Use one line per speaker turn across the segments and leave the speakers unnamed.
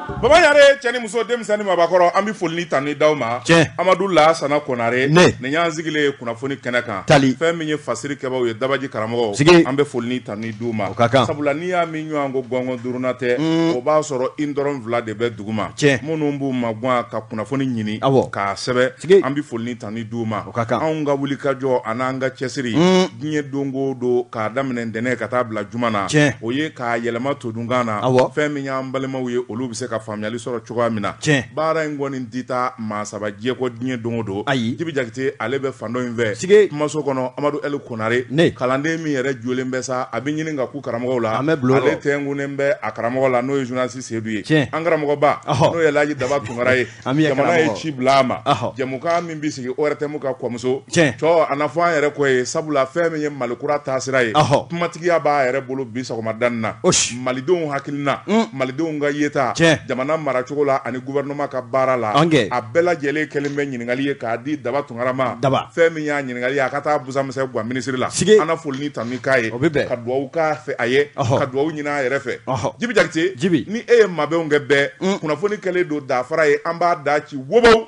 Baba Ɲare, cɛ ni muso, denmisɛnnin, mabakɔrɔ, an bɛ foli ni tanuni d'aw ma. Amadu Lasana Konare, nin y'an sigilen ye kunnafoni kɛnɛ kan.
Tali.
Fɛn min ye fasiri kɛbaw ye, dabaji karamɔgɔw,
Sigi.
An bɛ foli ni tanuni d'u ma.
O ka kan.
Sabula n'i y'a min ɲɔgɔn ko gɔngɔn durunna tɛ, o b'a sɔrɔ i dɔrɔn fila de bɛ dugu ma. Minnu b'u maguwan ka kunnafoni ɲini, k'a sɛbɛn,
Sigi.
An bɛ foli ni tanuni d'u ma.
O ka kan.
Anw ka wulikajɔ an'an ka cɛsiri, diɲɛ don o don, k'a daminɛ ntɛnɛn ka taa bila juma na, o ye k'a yɛlɛma todunkan na. Fɛn min y'an balimaw ye, olu bɛ se ka faamuyali sɔrɔ cogoya min na. Baara in kɔni tɛ taa maa saba jɛ kɔ diɲɛ don o don.
Ayi.
Jibi Jakite, ale bɛ fan dɔ in fɛ.
Sigi.
Kumaso kɔnɔ, Amadu Ɛli Konare,
Ne.
Kalanden min yɛrɛ jɔlen bɛ sa, a bɛ ɲini ka ku karamɔgɔw la.
An bɛ bulon
Ale
rɔ.
tɛnkunnen bɛ a karamɔgɔ la, n'o ye journaliste Sedu ye. An karamɔgɔba, n'o ye Laji Daba Tunkara ye.
An bɛ
Jamana ye
karamɔgɔ.
ci bila a ma. Jɛmukan min bɛ sigi ORTM ka kɔmuso. Cɔ, a na fɔ an yɛrɛ kɔ ye, sabula fɛn min ye Mali kura taasira ye. Kumatigiya b'a yɛrɛ bolo bi sɔgɔmada in na. Malidenw hakilina, malidenw ka yeta, jamana maracogo la ani gouvernement ka baara la, a bɛɛ lajɛlen kɛlen bɛ ɲininkali ye k'a di Daba Tunkara ma. Fɛn min y'a ɲininkali ye, a ka taa Busa Misɛn Guwa minisiri la. An na foli ni tanuni k'a ye, ka duwawu k'a fɛ a ye, ka duwawu ɲini a yɛrɛ fɛ. Jibi Jakite, ni e ye mabɛnw kɛ bɛɛ, kunnafoni kɛlen don dafara ye, an b'a da ci wobow.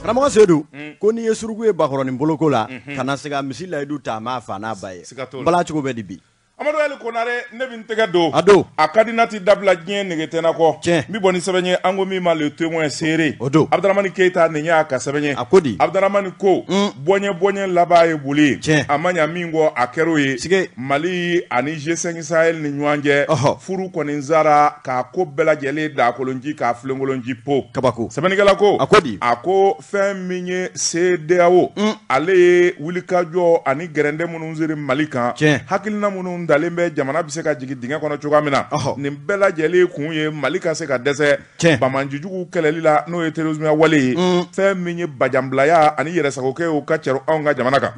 Karamɔgɔ Sedu, ko n'i ye suruku ye bakɔrɔnin boloko la, kana se ka misi layidu ta a m'a fa n'a ba ye. Bala cogo bɛ di bi?
Amadu Ali Konare, ne bɛ n tɛgɛ don.
A don.
A ka di n'a ti dabila diɲɛ nege tɛ n na kɔ. N bɛ bɔ ni sɛbɛn ye, an ko min ma Le Témoin seere.
O don.
Abudramani Keyita, nin y'a ka sɛbɛn ye.
A ko di?
Abudramani ko, bɔɲɛ bɔɲɛ laban ye boli ye. A ma ɲa min kɔ, a kɛr'o ye. Mali ani G5 Sahel ni ɲɔgɔn cɛ. Furu kɔni sara k'a ko bɛɛ lajɛlen dakolonji k'a filenkolonji po.
Kabako.
Sɛbɛnnikɛla ko.
A ko di?
A ko fɛn min ye CEDEAO, ale ye wulikajɔ ani gɛrɛndɛ minnu siri Mali kan. Hakilina minnu dalen bɛ jamana bɛ se ka jigin dingɛ kɔnɔ cogoya min na, nin bɛɛ lajɛlen kun ye Mali ka se ka dɛsɛ banbaancijuguw kɛlɛli la, n'o ye terrorisme wale ye, fɛn min ye bajanbilaya ani yɛrɛsagokɛ ye, o ka cɛrin anw ka jamana kan.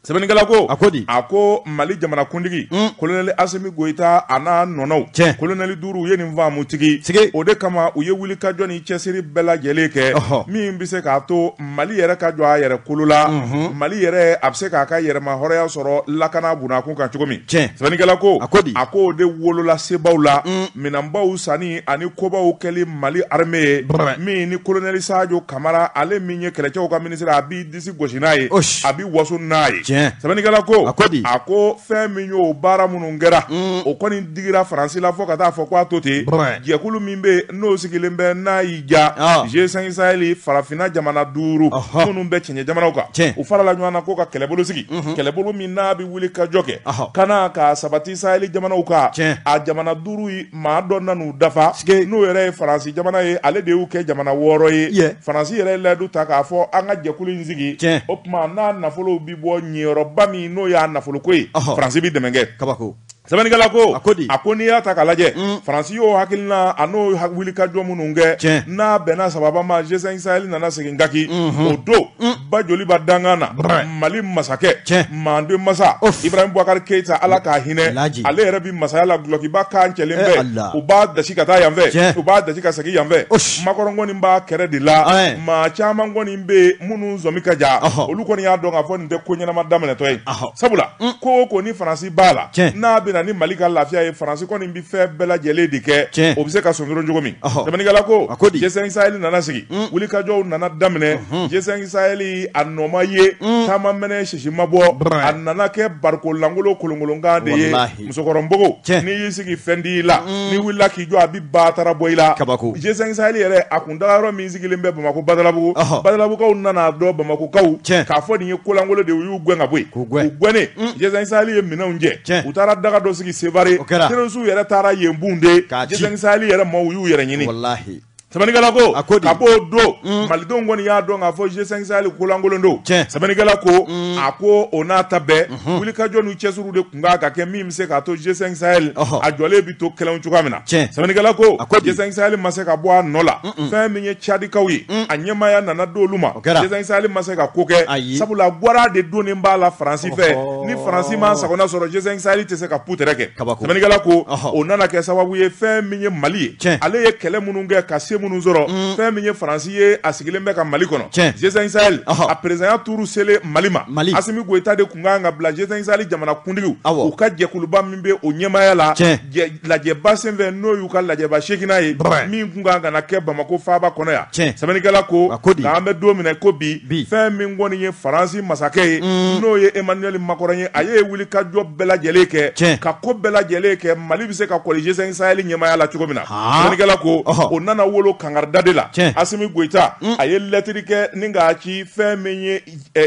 Sɛbɛnnikɛla ko,
A ko di?
A ko Mali jamanakuntigi, colonel Asimi Goyita, a n'a nɔnɔw, colonel duuru, u ye nin faamu tigi. O de kama u ye wulikajɔ ni cɛsiri bɛɛ lajɛlen kɛ min bɛ se k'a to Mali yɛrɛ ka jɔ a yɛrɛ kolo la, Mali yɛrɛ a bɛ se k'a ka yɛrɛma hɔrɔnya sɔrɔ lakana bunakun kan cogo min. Sɛbɛnnikɛla ko,
A ko di?
A ko o de wolola sebaw la, minɛnbaw sanni ani kobaw kɛli Mali armée ye, min ni colonel Sadio Kamara, ale min ye kɛlɛcɛw ka ministre, a b'i disi gosi n'a ye, a b'i waso n'a ye. Sɛbɛnnikɛla ko,
A ko di?
A ko fɛn min y'o baara minnu kɛra, o kɔni digira Faransi la fo ka taa fɔ k'a to ten. Jɛkulu min bɛ yen n'o sigilen bɛ n'a y'i ja, G5 Sahel, farafinna jamana duuru minnu bɛ cɛncɛn jamanaw kan, u farala ɲɔgɔn na ko ka kɛlɛbolo sigi, kɛlɛbolo min n'a bɛ wuli ka jɔ kɛ ka na ka sabati Sahel jamanaw kan. A jamana duuru yi, maa dɔ nan'u dafa, n'o yɛrɛ ye Faransi jamana ye, ale de y'u kɛ jamana wɔɔrɔ ye. Faransi yɛrɛ ye layidu ta k'a fɔ an ka jɛkulu in sigi, o tuma n'a nafolow bi bɔ ɲɛyɔrɔba min n'o y'a nafoloko ye, Faransi bi dɛmɛ kɛ.
Kabako.
Sɛbɛnnikɛla ko,
A ko di?
A ko n'i y'a ta k'a lajɛ, Faransi y'o hakilina a n'o wulikajɔ minnu kɛ, n'a bɛnna sababa ma, G5 Sahel nana segin kaki. O don, ba joliba dankan na, Mali masakɛ, manden masa Ibrahim Boubacar Keita, Ala k'a hinɛ, ale yɛrɛ bi masaya la, gulɔkiba kan cɛlen bɛ, u b'a dasi ka taa yan fɛ, u b'a dasi ka segin yan fɛ. Makɔrɔn kɔni b'a kɛrɛ de la, maa caman kɔni bɛ yen minnu sɔmi ka ja, olu kɔni y'a dɔn k'a fɔ nin tɛ ko ɲɛnama daminɛtɔ ye. Sabula ko o ko ni Faransi b'a la, n'a bɛ na ni Mali ka lafiya ye, Faransi kɔni bɛ fɛn bɛɛ lajɛlen de kɛ, o bɛ se ka sonsoro cogo min. Sɛbɛnnikɛla ko, G5 Sahel nana sigi, wulikajɔw nana daminɛ. G5 Sahel a nɔ ma ye, taama mɛnɛ sisi ma bɔ, a nana kɛ bariko lankolon kolonkolonkan de ye. Musokɔrɔnbogo, n'i y'i sigi fɛn t'i la, n'i wulila k'i jɔ, a bɛ batara bɔ i la.
Kabako.
G5 Sahel yɛrɛ a kun taga yɔrɔ min sigilen bɛ Bamakɔ Badalabugu, Badalabugukaw nana dɔn Bamakɔkaw k'a fɔ nin ye kolankolon de ye, u y'u gɛn ka bɔ yen. U gɛnnen, G5 Sahel ye minɛnw jɛ, u taara daga dɔ sigi Sevare, terroriste yɛrɛ taara yen bunde, G5 Sahel yɛrɛ maaw y'u yɛrɛ ɲini. Sɛbɛnnikɛla ko, ka b'o don, malidenw kɔni y'a dɔn k'a fɔ G5 Sahel kolankolon don. Sɛbɛnnikɛla ko, a ko o n'a ta bɛɛ, wulikajɔ n'u cɛsiriw de tun kan ka kɛ min bɛ se k'a to G5 Sahel a jɔlen bɛ to kɛlɛw cogoya min na. Sɛbɛnnikɛla ko, G5 Sahel ma se ka bɔ a nɔ la. Fɛn min ye Tchadikaw ye, a ɲɛmaaya nana d'olu ma. G5 Sahel ma se ka ko kɛ, sabula gwara de donnen b'a la Faransi fɛ. Ni Faransi ma sagona sɔrɔ, G5 Sahel tɛ se ka putɛrɛ kɛ. Sɛbɛnnikɛla ko, o nana kɛ sababu ye fɛn min ye Mali ye, ale ye kɛlɛ minnu kɛ ka se minnu sɔrɔ fɛn min ye Faransi ye a sigilen bɛ ka Mali kɔnɔ G5 Sahel a présidentya turu selen Mali ma Asimi Goyita de tun kan ka bila G5 Sahel jamana kuntigiw u ka jɛkuluba min bɛ o ɲɛmaaya la lajɛba senfɛ n'o y'u ka lajɛba 8nan ye min tun kan ka na kɛ Bamakɔ faaba kɔnɔ yan sɛbɛnnikɛla ko nka an bɛ don min na ko bi fɛn min kɔni ye Faransi masakɛ ye n'o ye Emmanuel Macron ye a ye wulikajɔ bɛɛ lajɛlen kɛ ka ko bɛɛ lajɛlen kɛ Mali bɛ se ka kɔli G5 Sahel ɲɛmaaya la cogo min na sɛbɛnnikɛla ko o nana wolo kankarida de la Asimi Goyita a ye lɛtiri kɛ ni k'a ci fɛn min ye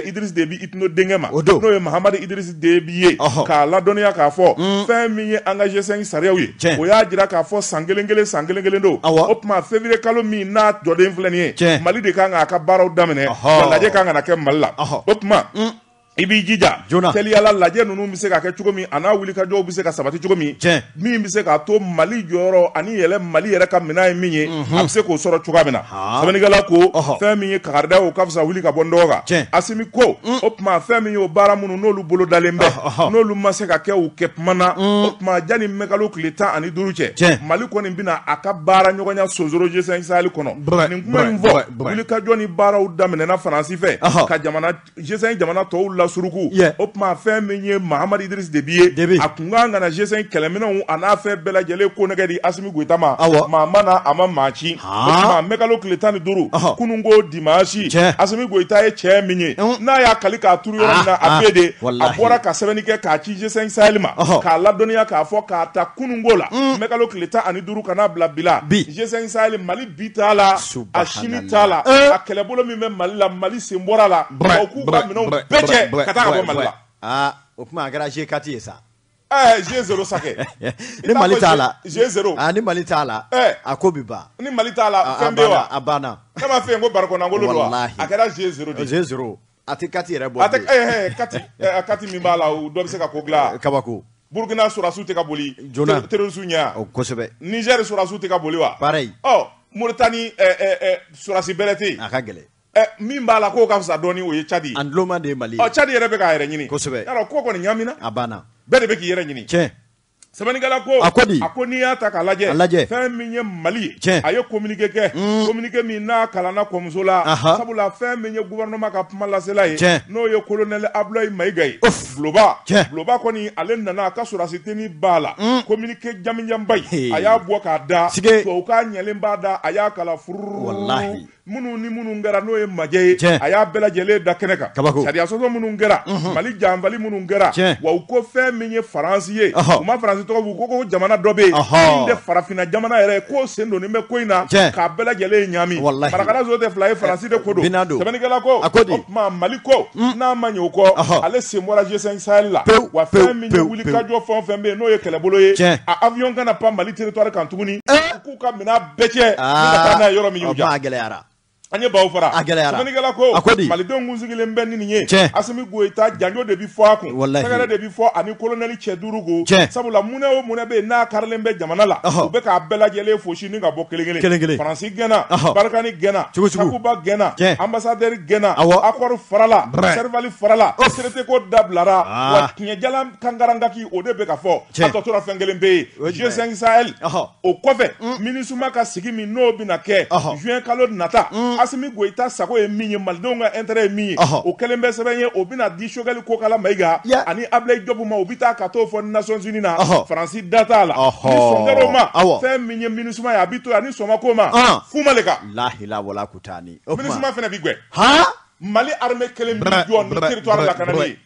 Idriss Déby Itno denkɛ ma n'o ye Mahamadu Idriss Déby ye k'a ladɔnniya k'a fɔ fɛn min ye an ka G5 sariyaw ye o y'a jira k'a fɔ san kelen kelen san kelen kelen don o tuma février kalo min n'a jɔden filɛ nin ye Mali de kan k'a ka baaraw daminɛ wa lajɛ kan ka na kɛ Mali la o tuma i b'i jija teliyala lajɛ ninnu bɛ se ka kɛ cogo min a n'a wulikajɔw bɛ se ka sabati cogo min min bɛ se k'a to Mali jɔyɔrɔ ani yɛlɛ Mali yɛrɛ ka minɛn ye min ye a bɛ se k'o sɔrɔ cogoya min na sɛbɛnnikɛla ko fɛn min ye kankarida o ka fisa wuli ka bɔ n dɔgɔ kan Asimi ko o tuma fɛn min ye o baara minnu n'olu bolodalen bɛ n'olu ma se ka kɛ u kɛ tuma na o tuma janni mɛkalo tile 15 cɛ Mali kɔni bɛna a ka baara ɲɔgɔnya sonsoro G5 Sahel kɔnɔ nin kuma in fɔ wulikajɔ ni baaraw daminɛna Faransi fɛ ka jamana G5 jamana tɔw lasuruku o tuma fɛn min ye Mahamadu Idriss Déby ye a tun kan ka na G5 kɛlɛminɛnw a n'a fɛn bɛɛ lajɛlen konnɛgɛ di Asimi Goyita ma maa ma na a ma maa ci o tuma mɛkalo tile 15 kununko dimanche Asimi Goyita ye cɛ min ye n'a y'a kali k'a turu yɔrɔ min na a bɛ de a bɔra ka sɛbɛnni kɛ k'a ci G5 Sahel ma k'a ladɔnniya k'a fɔ k'a ta kununko la mɛkalo tile 15 ka n'a bila bi la G5 Sahel Mali bi t'a la a sini t'a la a kɛlɛbolo min bɛ Mali la Mali sen bɔra la u k'u ka minɛnw bɛɛ cɛ ka taa ka bɔ Mali la.
Aa o tuma a kɛra G4 ye sa.
G0 sa kɛ.
Ni Mali t'a la.
G0.
Aa ni Mali t'a la. A ko bi ban.
Ni Mali t'a la fɛn bɛ wa.
A banna.
Ne m'a f'i ye ko barikɔnangolo don wa. A kɛra G0 de
ye. G0 a tɛ 4 yɛrɛ bɔ.
A tɛ 4 min b'a la o dɔ bɛ se ka ko dilan.
Kabako.
Burukina sɔrɔdasiw tɛ ka boli.
Joona.
Terroriste ɲɛ
wa. Kosɛbɛ.
Niger sɔrɔdasiw tɛ ka boli wa.
Pareil.
Ɔ Mauritanie sɔrɔdasi bɛrɛ tɛ yen.
A ka gɛlɛn.
Min b'a la k'o ka fisa dɔɔnin o ye Tchad ye.
An tuloma de ye Mali ye.
Ɔ Tchad yɛrɛ bɛ k'a yɛrɛ ɲini.
Kosɛbɛ.
Yarɔ ko kɔni ɲaamina.
A banna.
Bɛɛ de bɛ k'i yɛrɛ ɲini.
Tiɲɛ.
Sɛbɛnnikɛla ko.
A ko di?
A ko n'i y'a ta k'a lajɛ.
A lajɛ.
Fɛn min ye Mali ye.
Tiɲɛ.
A ye communiqué kɛ. Communiqué min n'a kalanna kɔmuso la. Sabula fɛn min ye gouvernement ka kuma lasela ye.
Tiɲɛ.
N'o ye colonel Abdoulaye Mayiga ye. Buloba.
Tiɲɛ.
Buloba kɔni ale nana a ka sɔrɔdasi tenue b'a la. Communiqué jamijanba in. A y'a bɔ k'a da.
Sige.
Tubabukan ɲɛlen b'a da a y'a kalan furuu.
Walahi.
Minnu ni minnu kɛra n'o ye majɛ ye a y'a bɛɛ lajɛlen da kɛnɛ kan
kabako
sariya sɔsɔ minnu kɛra Mali janfali minnu kɛra wa u ko fɛn min ye Faransi ye u ma Faransi tɔgɔ u ko jamana dɔ bɛ yen min tɛ farafinna jamana yɛrɛ ye k'o sen donnen bɛ ko in na k'a bɛɛ lajɛlen ɲaami marakala zo tɛ fila ye Faransi de ko don sɛbɛnnikɛla ko o tuma Mali ko n'a ma ɲɛ o kɔ ale sen bɔra G5 Sahel la wa fɛn min ye wulikajɔ fɛn o fɛn bɛ yen n'o ye kɛlɛbolo ye a avion kana pan Mali territoire kan tuguni u k'u ka minɛn bɛɛ cɛ ka taa n'a ye yɔrɔ min y'u
diya a gɛlɛyara
an ye baw fara
a gɛlɛyara
sɛbɛnnikɛla ko
a ko di
malidenw kun sigilen bɛ ni nin ye
tiɲɛ
Asimi Goyita janjo de bi fɔ a kun
walahi
sɛgɛrɛ de bi fɔ ani colonel cɛ duuru kun
tiɲɛ
sabula munɛ o munɛ bɛ yen n'a karilen bɛ jamana la u bɛ k'a bɛɛ lajɛlen fosi ni ka bɔ kelen kelen
kelen kelen
Faransi gɛnna Barikani gɛnna
cogo cogo
Takuba gɛnna
tiɲɛ
ambassadeur gɛnna
awɔ
accord farala Serval farala traité ko dabilara wa tiɲɛjalan kankarangaki o de bɛ ka fɔ a tɔ tora fɛn kelen bɛ yen G5 Sahel o kɔfɛ MINUSMA ka sigi min n'o bɛna kɛ juin kalo nata Asimi Goyita sago ye min ye malidenw ka intérêt ye min ye o kɛlen bɛ sɛbɛn ye o bɛna di Choguel Kokala Mayiga ani Ablaye Diop ma u bɛ taa ka t'o fɔ Nations Unies na Faransi da t'a la ni sɔn kɛra o ma fɛn min ye MINUSMA ye a bɛ to yan ni sɔn ma k'o ma fu ma le kan
lahila wala kutani
MINUSMA fana bɛ gɛn Mali armée kelen bɛ jɔ ni territoire lakanani ye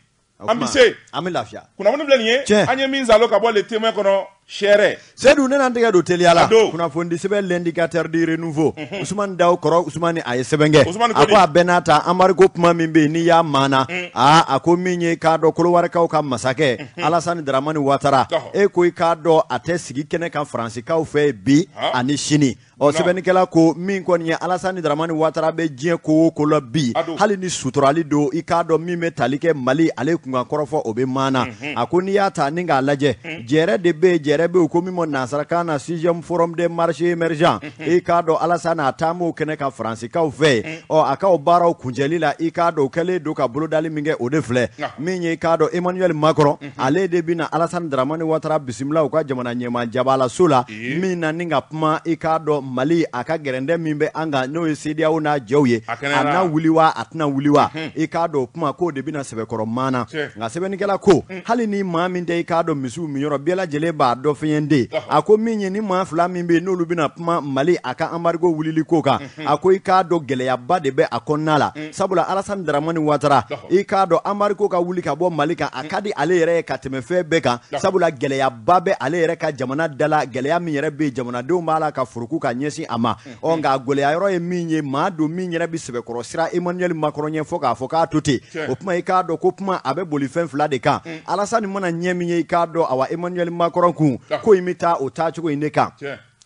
an bɛ se
an bɛ lafiya
kunnafoni filɛ nin ye an ye min zalo ka bɔ Le Témoin kɔnɔ sɛrɛ
Seydou ne n'an tɛgɛ don teliya la kunnafonidi sɛbɛn L'Indicateur du Renouveau Ousmane Daw kɔrɔ Ousmane a ye sɛbɛn kɛ a ko a bɛɛ n'a ta embargo kuma min bɛ yen n'i y'a maana aa a ko min ye k'a dɔn Kolowarikaw ka masakɛ Alassane Dramane Ouattara e ko i k'a dɔn a tɛ sigi kɛnɛ kan Faransikaw fɛ bi ani sini ɔ sɛbɛnnikɛla ko min kɔni ye Alassane Dramane Ouattara bɛ diɲɛ ko o ko la bi hali ni suturali don i k'a dɔn min bɛ tali kɛ Mali ale kunkan kɔrɔfɔ o bɛ maana a ko n'i y'a ta ni k'a lajɛ jɛrɛ de bɛ yen jɛrɛ bɛ yen ko min ma nansarakan na sixième forum des marchés émergents i k'a dɔn Alassane a taam'o kɛnɛ kan Faransikaw fɛ yen ɔ a ka o baaraw kuncɛli la i k'a dɔn o kɛlen don ka bolodali min kɛ o de filɛ min ye i k'a dɔn Emmanuel Macron ale de bɛna Alassane Dramane Ouattara bisimila u ka jamana ɲɛmaa jabalaso la min na ni ka kuma i k'a dɔn Mali a ka gɛrɛndɛ min bɛ an kan n'o ye CEDEAO n'a jɛw ye, a na wuli wa a tɛna wuli wa, i k'a dɔn o kuma k'o de bɛna sɛbɛkɔrɔ maana. Nka sɛbɛnnikɛla ko hali ni maa min tɛ i k'a dɔn misiw minyɔrɔ bɛɛ lajɛlen b'a dɔn fɛn den, a ko min ye ni maa fila min bɛ yen n'olu bɛna kuma Mali a ka embargo wulili ko kan, a ko i k'a dɔn gɛlɛyaba de bɛ a kɔnɔna la, sabula Alasani Daramani Watara, i k'a dɔn embargo ka wuli ka bɔ Mali kan, a ka di ale yɛrɛ ye ka tɛmɛ fɛn bɛɛ kan, sabula gɛlɛyaba bɛ ale yɛrɛ ka jamana da la, gɛlɛya min yɛrɛ bɛ yen jamanadenw b'a la ka furuku ka ɲɛsin a ma. Ɔ nka gɛlɛya yɔrɔ ye min ye, maa don min yɛrɛ bɛ sɛbɛkɔrɔ siran Emmanuel Macron ɲɛ fo k'a fɔ k'a to ten. O kuma i k'a dɔn ko kuma a bɛ boli fɛn fila de kan. Alasani mana ɲɛ min ye, i k'a dɔn awa Emmanuel Macron kun ko in bɛ taa o taacogo in de kan.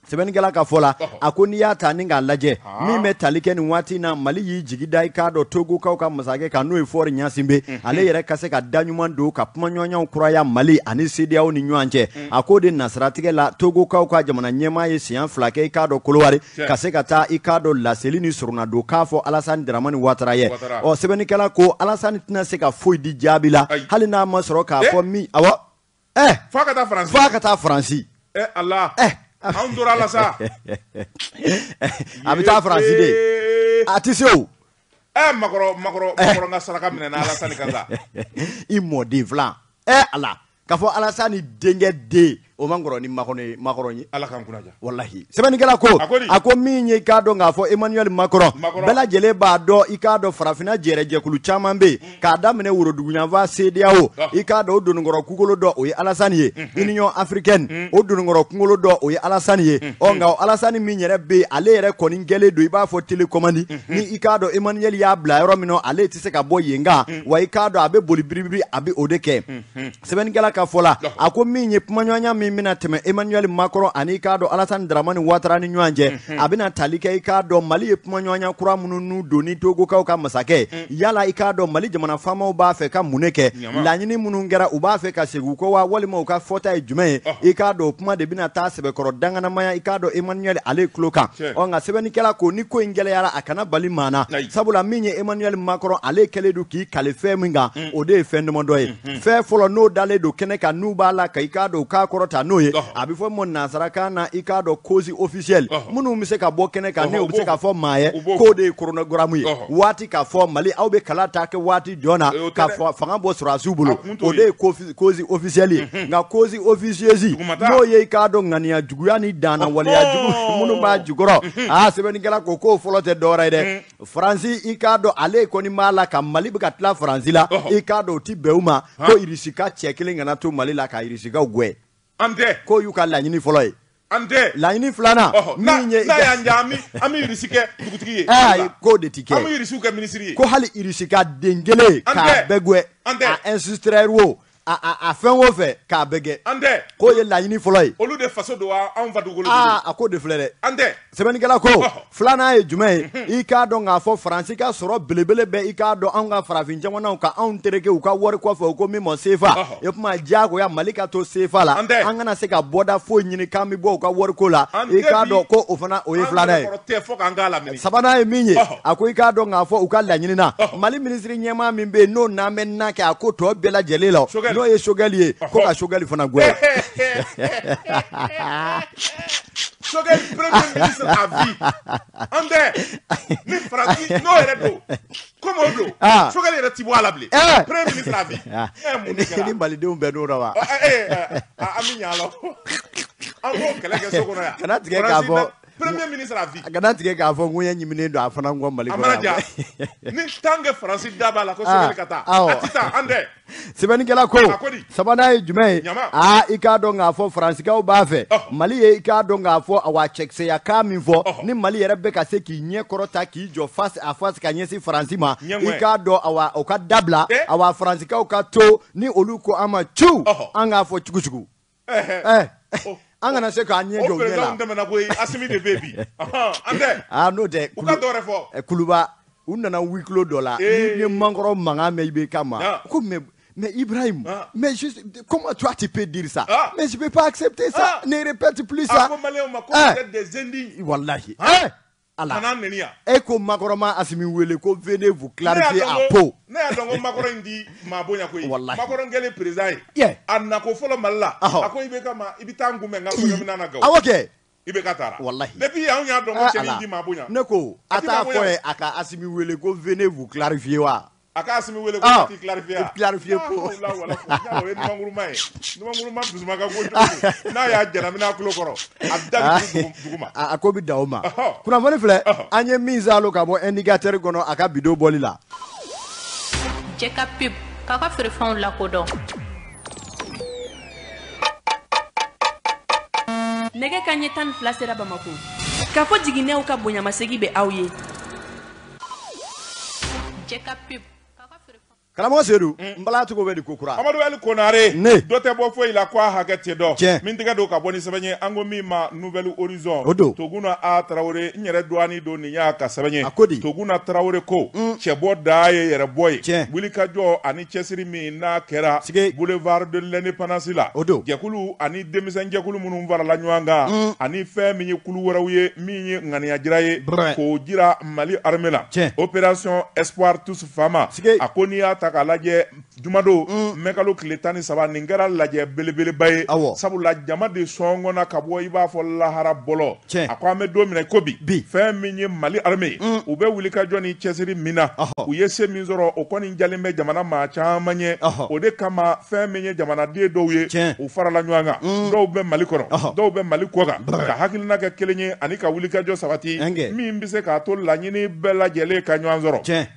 Sɛbɛnnikɛla ka fɔ la, a ko n'i y'a ta ni k'a lajɛ, min bɛ tali kɛ nin waati in na, Mali y'i jigi da i k'a dɔn Togokaw ka masakɛ kan n'o ye Faure Gnassingbé, ale yɛrɛ ka se ka da ɲuman don ka kumaɲɔgɔnyaw kuraya Mali ani CEDEAO ni ɲɔgɔn cɛ. A k'o de nasiratigɛ la, Togokaw ka jamana ɲɛmaa ye siɲɛ fila kɛ i k'a dɔn Kolowari ka se ka taa i k'a dɔn laseli ni soronadon k'a fɔ Alasani Daramani Watara ye. Ɔ sɛbɛnnikɛla ko Alasani tɛna se ka foyi di jaabi la hali n'a ma sɔrɔ k'a fɔ min, awɔ.
F'a ka taa Faransi.
F'a ka taa Faransi.
Ala. Anw tora la sa.
A bɛ taa Faransi de. A tɛ se o.
Macron ka saraka minɛna Alasani kan sa.
I mɔden filan. Ala. K'a fɔ Alasani denkɛ den o man kɔrɔ ni Macron ye.
Ala k'an kunna diya.
Walahi. Sɛbɛnnikɛla ko, a ko min ye i k'a dɔn k'a fɔ Emmanuel Macron, bɛɛ lajɛlen b'a dɔn i k'a dɔn farafinna jɛrɛjɛkulu caman bɛ yen, k'a daminɛ woroduguyanfan CEDEAO, i k'a dɔn o dononkɔrɔ kunkolo dɔ o ye Alasani ye, Union africaine o dononkɔrɔ kunkolo dɔ o ye Alasani ye. Ɔ nka o Alasani min yɛrɛ bɛ yen, ale yɛrɛ kɔni kɛlen don i b'a fɔ télécommande, ni i k'a dɔn Emmanuel y'a bila yɔrɔ min na, ale tɛ se ka bɔ yen kan, wa i k'a dɔn a bɛ boli biribiri, a bɛ o de kɛ. Sɛbɛnnikɛla ka fɔ la, a ko min ye kumaɲɔgɔnya min bɛna tɛmɛ Emmanuel Macron ani i k'a dɔn Alasani Daramani Watara ni ɲɔgɔn cɛ, a bɛna tali kɛ i k'a dɔn Mali ye kumaɲɔgɔnya kura minnu n'u don ni Togokaw ka masakɛ, yala i k'a dɔn Mali jamana faamaw b'a fɛ ka mun de kɛ, laɲini minnu kɛra u b'a fɛ ka segin u kɔ wa, walima u ka fɔta ye jumɛn ye, i k'a dɔn o kuma de bɛna taa sɛbɛkɔrɔ danganamaya i k'a dɔn Emmanuel ale tulo kan. Ɔ nka sɛbɛnnikɛla ko ni ko in gɛlɛyara, a kana bali maa na, sabula min ye Emmanuel Macron ale kɛlen don k'i kali fɛn min kan, o de ye fɛn damadɔ ye. Fɛn fɔlɔ n'o dalen don kɛnɛ kan n'u b'a la ka i k'a dɔn u k'a kɔrɔta n'o ye, a bɛ fɔ min ma nansarakan na i k'a dɔn cause officielle, minnu bɛ se ka bɔ kɛnɛ kan n'o bɛ se ka fɔ maa ye k'o de ye chronogramme ye, waati k'a fɔ Mali aw bɛ kala ta kɛ waati jɔn na ka fanga bɔ sɔrɔdasiw bolo, o de ye cause officielle ye. Nka cause officieuse n'o ye i k'a dɔn ŋaniya juguya ni danna waleya jugu minnu b'a jukɔrɔ, aa sɛbɛnnikɛla ko k'o fɔlɔ tɛ dɔwɛrɛ ye dɛ. Faransi i k'a dɔn ale kɔni b'a la ka Mali bɛ ka tila Faransi la, i k'a dɔn o ti bɛn u ma, ko Irisi ka cɛ kelen kana to Mali la ka Irisikaw gɛn, k'o y'u ka laɲini fɔlɔ ye.
An tɛ.
Laɲini filanan min ye
n'a y'an diya, an bɛ Irisi kɛ dugutigi ye.
K'o de ti kɛ.
An bɛ Irisiw kɛ minisiri ye.
Ko hali Irisi ka den kelen k'a bɛɛ gɛn. A instructeur wo, a fɛn o fɛn k'a bɛɛ gɛn.
An tɛ.
K'o ye laɲini fɔlɔ ye.
Olu de faso don wa, anw fa dugukolo.
Aa a k'o de filɛ dɛ.
An tɛ.
Sɛbɛnnikɛla ko filanan ye jumɛn ye, i k'a dɔn k'a fɔ Faransi ka sɔrɔ belebele bɛ i k'a dɔn anw ka farafin jamanaw ka anw tereke u ka wari kɔfɛ, u ko min ma CFA, o tuma diyagoya Mali ka to CFA la, an kana se ka bɔda foyi ɲini k'an bɛ bɔ u ka wariko la, i k'a dɔn ko o fana o ye filanan ye. Sabanan ye min ye, a ko i k'a dɔn k'a fɔ u ka laɲini na, Mali minisiri ɲɛmaa min bɛ yen n'o n'an bɛ na kɛ a ko tɔ bɛɛ lajɛlen la, n'o ye Choguel ye, ko ka Choguel fana gɛn.
Choguel premier ministre à vie. An tɛ ni Faransi n'o yɛrɛ don comme o don, Choguel yɛrɛ ti bɔ a la bilen, premier ministre à vie.
Mun de kɛra? Ni Malidenw bɛɛ n'o la wa?
An bɛ ɲɛ a la, an b'o kɛlɛ kɛ so kɔnɔ yan.
Kana tigɛ k'a fɔ
premier ministre à vie.
Kana tigɛ k'a fɔ ŋuɲɛ ɲiminen don a fana kɔ Mali kɔnɔ.
A mana ja ni tant que Faransi da b'a la ko Choguel ka taa, a ti taa, an tɛ.
Sɛbɛnnikɛla ko sabanan ye jumɛn ye, aa i k'a dɔn k'a fɔ Faransikaw b'a fɛ Mali ye i k'a dɔn k'a fɔ awa cɛkisɛya kan min fɔ, ni Mali yɛrɛ bɛ ka se k'i ɲɛ kɔrɔta k'i jɔ face à face ka ɲɛsin Faransi ma, i k'a dɔn awa o ka dabila, awa Faransikaw ka to ni olu ko an ma cu, an k'a fɔ cugu-cugu. An kana se k'an ɲɛ jɔ u ɲɛ la.
O président tɛmɛna koyi, Asimi de bɛ bi. An tɛ.
Aa n'o tɛ.
U ka dɔ wɛrɛ fɔ.
Kuluba u nana huis clos dɔ la. Ni ye Macron mankan mɛn IBK ma. Ko mais Ibrahim, mais juste, comment toi tu peux dire ça? Mais je peux pas accepter ça. Ne répète plus ça.
A ko Maliyɛnw ma ko vous êtes des indignes.
Wallahi. Ala.
Kana nɛni yan.
E ko Macron ma Asimi wele ko venez vous clarifier à Pau.
Ne y'a dɔn ko Macron in di maa bonya koyi.
Wallahi.
Macron kɛlen président ye.
Yeah.
A nako fɔlɔ Mali la.
A
ko IBK ma i bɛ taa n kunbɛn n ka kɔɲɔminɛn na Gawo.
Awɔ kɛ.
IBK taara
walahi
depuis anw y'a dɔn ko cɛnin ti maa bonya.
Ne ko a t'a fɔ ye a ka Asimi wele ko venez vous clarifier wa.
A ka Asimi wele ko ka t'i clarifier.
Clarifier ko.
O ye numankuruma ye, numankuruma dusuma ka go cogo n'a y'a jalami n'a tulo kɔrɔ a da bɛ duguma.
A ko bɛ dan o ma. Kunnafoni filɛ an ye min saalo ka bɔ indicateur kɔnɔ a ka bidon bɔli la.
Jɛ ka pub k'a ka feerefɛnw lakodɔn.
Nɛgɛ ka ɲɛ 12 sera Bamakɔ. K'a fɔ jiginɛw ka bonyamasegin bɛ aw ye.
Jɛ ka pub.
Karamɔgɔ Sedu, n bala cogo bɛ di ko kura?
Amadu Ali Konare,
ne
dɔ tɛ bɔ foyi la ko a hakɛ tɛ dɔn.
Tiɲɛ.
Min tɛgɛ don ka bɔ ni sɛbɛn ye, an ko min ma Nouvel Horizon.
O don.
Toguna A Tarawele, n yɛrɛ dɔgɔnin don, nin y'a ka sɛbɛn ye.
A ko di?
Toguna Tarawele ko, cɛbɔ da ye yɛrɛbɔ ye.
Tiɲɛ.
Wulikajɔ ani cɛsiri min n'a kɛra.
Sige.
Boulevard de l'Indépendance la.
O don.
Jɛkulu ani denmisɛn jɛkulu minnu farala ɲɔgɔn kan. Ani fɛn min ye kulu wɛrɛw ye, min ye ŋaniya jira ye.
Brɛ.
K'o jira Mali armée la.
Tiɲɛ.
Opération Espoir tous Fama.
Sige.
A ko n'i y'a ta k'a lajɛ jumadon mɛkalo tile 13 nin kɛra lajɛ belebeleba ye.
Awɔ.
Sabula jama de sɔngɔnna ka bɔ i b'a fɔ lahara bɔlɔ.
Tiɲɛ.
A ko an bɛ don min na ko bi.
Bi.
Fɛn min ye Mali armée ye. U bɛ wulikajɔ ni cɛsiri min na.
Ɔhɔ.
U ye se min sɔrɔ o kɔni jalen bɛ jamana maa caman ɲɛ.
Ɔhɔ.
O de kama fɛn min ye jamanaden dɔw ye.
Tiɲɛ.
U farala ɲɔgɔn kan. Dɔw bɛ Mali kɔnɔ.
Ɔhɔ.
Dɔw bɛ Mali kɔ kan. Ka hakilina kɛ kelen ye ani ka wulikajɔ sabati.
Ɛnkɛ.
Min bɛ se k'a to laɲini bɛɛ lajɛlen ka ɲɔgɔn sɔrɔ.
Tiɲɛ.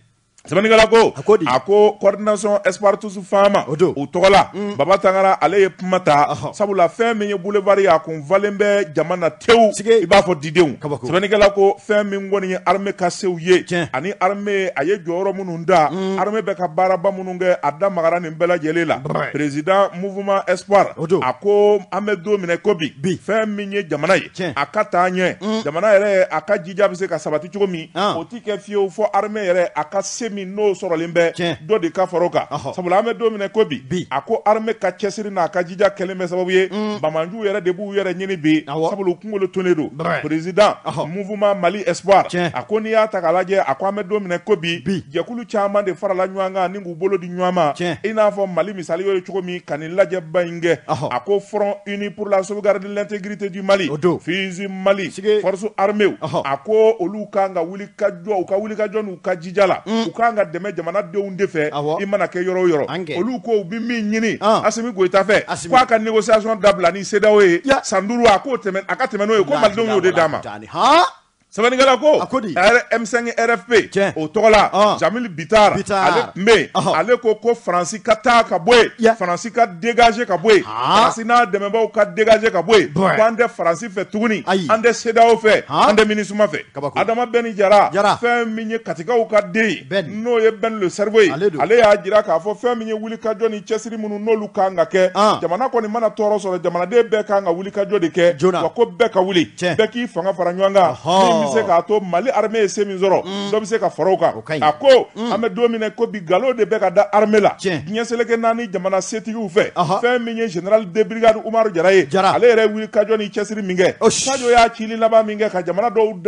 Sɛbɛnnikɛla ko
A ko di?
a ko coordination Espoir tous Fama
O don.
u tɔgɔ la Baba Tangara ale ye kuma ta.
Ɔhɔ.
Sabula fɛn min ye boulevard ye a kun falen bɛ jama na tewu.
Sige.
I b'a fɔ didenw.
Kabako.
Sɛbɛnnikɛla ko fɛn min kɔni ye armée ka sew ye.
Tiɲɛ.
Ani armée a ye jɔyɔrɔ minnu da. Armée bɛ ka baaraba minnu kɛ a da magara nin bɛɛ lajɛlen la.
Brɛ.
Président mouvement Espoir.
O don.
A ko an bɛ don min na ko bi.
Bi.
Fɛn min ye jamana ye.
Tiɲɛ.
A ka taa ɲɛ. Jamana yɛrɛ a ka jija bɛ se ka sabati cogo min.
An.
O ti kɛ fiyewu fɔ armée yɛrɛ a ka se min n'o sɔrɔlen bɛ
Tiɲɛ.
dɔ de ka fara o kan.
Ɔhɔ.
Sabula an bɛ don min na ko bi.
Bi.
A ko armée ka cɛsiri n'a ka jija kɛlen bɛ sababu ye. Bamanjuw yɛrɛ de b'u yɛrɛ ɲini bi.
Awɔ.
Sabula u kunkolo tonnen don.
Brɛ.
Président
Ɔhɔ.
mouvement Mali Espoir.
Tiɲɛ.
A ko n'i y'a ta k'a lajɛ a ko an bɛ don min na ko bi.
Bi.
Jɛkulu caman de farala ɲɔgɔn kan ni k'u bolo di ɲɔgɔn ma.
Tiɲɛ.
I n'a fɔ Mali misali ye cogo min ka nin lajɛba in kɛ.
Ɔhɔ.
A ko Front uni pour la sauvegarde de l'intégrité du Mali.
O don.
FUSI Mali.
Sige.
Force armée.
Ɔhɔ.
A ko olu kan ka wuli ka jɔ u ka wuli ka jɔ n'u ka jija la. U kan ka dɛmɛ jamanadenw de fɛ.
Awɔ.
I mana kɛ yɔrɔ o yɔrɔ.
An kɛ.
Olu ko u bɛ min ɲini.
An.
Asimi Goyita fɛ.
Asimi.
K'a ka négociation dabila ni CEDEAO ye.
Ya.
San 5 a k'o tɛmɛ a ka tɛmɛ n'o ye ko malidenw y'o de d'a ma.
Han?
Sɛbɛnnikɛla ko.
A ko di?
M5 RFP.
Tiɲɛ.
O tɔgɔ la.
Ɔn.
Jamil Bitar.
Bitar.
Ale tun bɛ yen.
Ɔhɔ.
Ale ko ko Faransi ka taa ka bɔ yen.
Ya.
Faransi ka dégager ka bɔ yen.
Han.
Faransi n'a dɛmɛbaaw ka dégager ka bɔ yen.
Brɛ.
Ko an tɛ Faransi fɛ tuguni.
Ayi.
An tɛ CEDEAO fɛ.
Han.
An tɛ MINUSMA fɛ.
Kabako.
Adama Bɛni Jara.
Jara.
Fɛn min ye Katikaw ka den ye.
Ben.
N'o ye Ben le cerveau ye.
Ale don.
Ale y'a jira k'a fɔ fɛn min ye wulikajɔ ni cɛsiri minnu n'olu kan ka kɛ.
An.
Jamana kɔni mana tɔɔrɔ sɔrɔ jamanaden bɛɛ kan ka wulikajɔ de kɛ.
Joona.
Wa ko bɛɛ ka wuli.
Tiɲɛ.
Bɛɛ k'i fanga fara ɲɔgɔn kan.
Ɔhɔn.
Min bɛ se k'a to Mali armée ye se min sɔrɔ. Dɔ bɛ se ka fara o kan.
O ka ɲi.
A ko an bɛ don min na ko bi nkalon de bɛ ka da armée la.
Tiɲɛ.
Diɲɛ seleke naani jamana setigiw fɛ.
Ɔhɔ.
Fɛn min ye général de brigade Umaru Jara ye.
Jara.
Ale yɛrɛ ye wulikajɔ ni cɛsiri min kɛ.
Osh.
Sadio y'a cili laban min kɛ ka jamana dɔw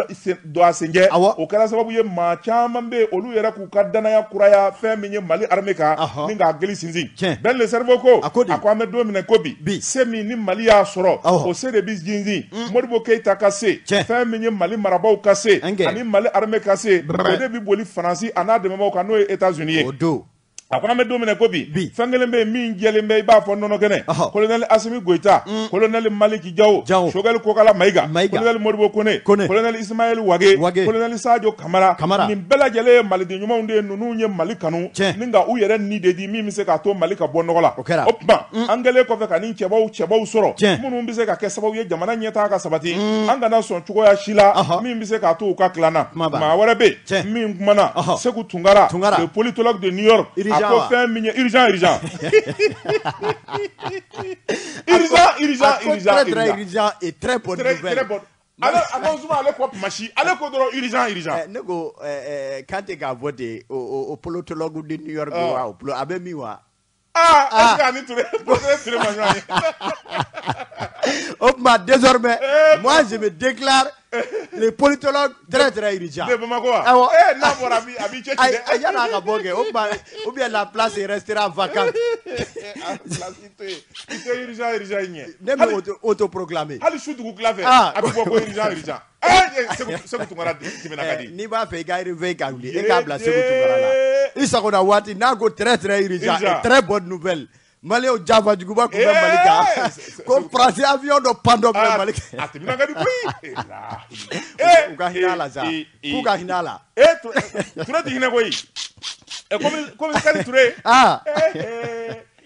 don a senjɛ.
Awɔ.
O kɛra sababu ye maa caman bɛ yen olu yɛrɛ k'u ka danaya kuraya fɛn min ye Mali armée kan.
Ɔhɔ.
Ni k'a gili sinsin.
Tiɲɛ.
Ben le cerveau ko.
A ko di?
A ko an bɛ don min na ko bi.
Bi.
Se min ni Mali y'a sɔrɔ.
Awɔ.
O se de bɛ sinsin. Modibo Keyita ka se.
Tiɲɛ.
Fɛn min ye Mali marabaaw ka se.
Ɛnkɛ.
Ani Mali armée ka se.
Brɛ.
O de bɛ boli Faransi a n'a dɛmɛbaaw kan n'o ye États-Unis ye.
O don.
A ko an bɛ don min na ko bi.
Bi.
Fɛn kelen bɛ yen min jɛlen bɛ i b'a fɔ nɔnɔ kɛnɛ.
Ɔhɔ.
Colonel Asimi Goyita. Colonel Maliki Jawo.
Jawo.
Choguel Kokala Mayiga.
Mayiga.
Colonel Modibo Kone.
Kone.
Colonel Ismaël Wage.
Wage.
Colonel Sadio Kamara.
Kamara.
Nin bɛɛ lajɛlen ye maliden ɲumanw de ye ninnu ye Mali kanu.
Tiɲɛ.
Ni ka u yɛrɛ ni de di min bɛ se k'a to Mali ka bɔ nɔgɔ la.
O kɛra.
O tuma an kɛlen kɔfɛ ka nin cɛbaw sɔrɔ.
Tiɲɛ.
Minnu bɛ se ka kɛ sababu ye jamana ɲɛtaa ka sabati. An kana sɔn cogoya si la.
Ɔhɔ.
Min bɛ se k'a to u ka tila an na.
Kuma banna.
Maa wɛrɛ bɛ yen.
Tiɲɛ.
Min kumana.
Ɔhɔ.
Seku Tunkara.
Tunkara.
Le politologue de New York.
Urgent
A ko
wa?
fɛn min ye urgent urgent. Urgent urgent
A ko
urgent
très très
urgent.
urgent et très bonne
Très
nouvelle.
très bon. Ale a ko Zuma ale ko kuma si ale ko dɔrɔn urgent urgent.
Ne ko Kante k'a fɔ ten o politologue de New York
Ɔ.
wa o a bɛ min wa?
Ah, est-ce que ani Ture Ture ma ɲɔgɔn ye?
O tuma désormais moi je me déclare Le politologue très très urgent.
De Bamakɔ wa?
Awɔ.
Eh, n'a bɔra a b'i cɛ ci
Ayi,
dɛ.
yan'a ka bɔ kɛ, o tuma ou bien la place restera vacante.
A place to yen. I tɛ urgent urgent in ɲɛ.
Ne bɛ auto proclamé.
Hali su dugu tila fɛ.
Ah.
A bɛ bɔ ko urgent urgent. Eh, Segu Tunkara tɛmɛna ka di.
N'i b'a fɛ i ka réveil ka wuli, e k'a bila Segu Tunkara la. I sagona waati n'a ko très très urgent
Urgent.
et très bonne nouvelle. Maliyɛnw janfa juguba tun bɛ Mali kan. Ko Faransi avion dɔ pandɔ filɛ Mali kan.
A tɛmɛna ka di koyi.
U ka hinɛ a la sa. K'u ka hinɛ a la.
Eh, Ture ti hinɛ koyi. Ɛ, komi Kali Ture.
Ah.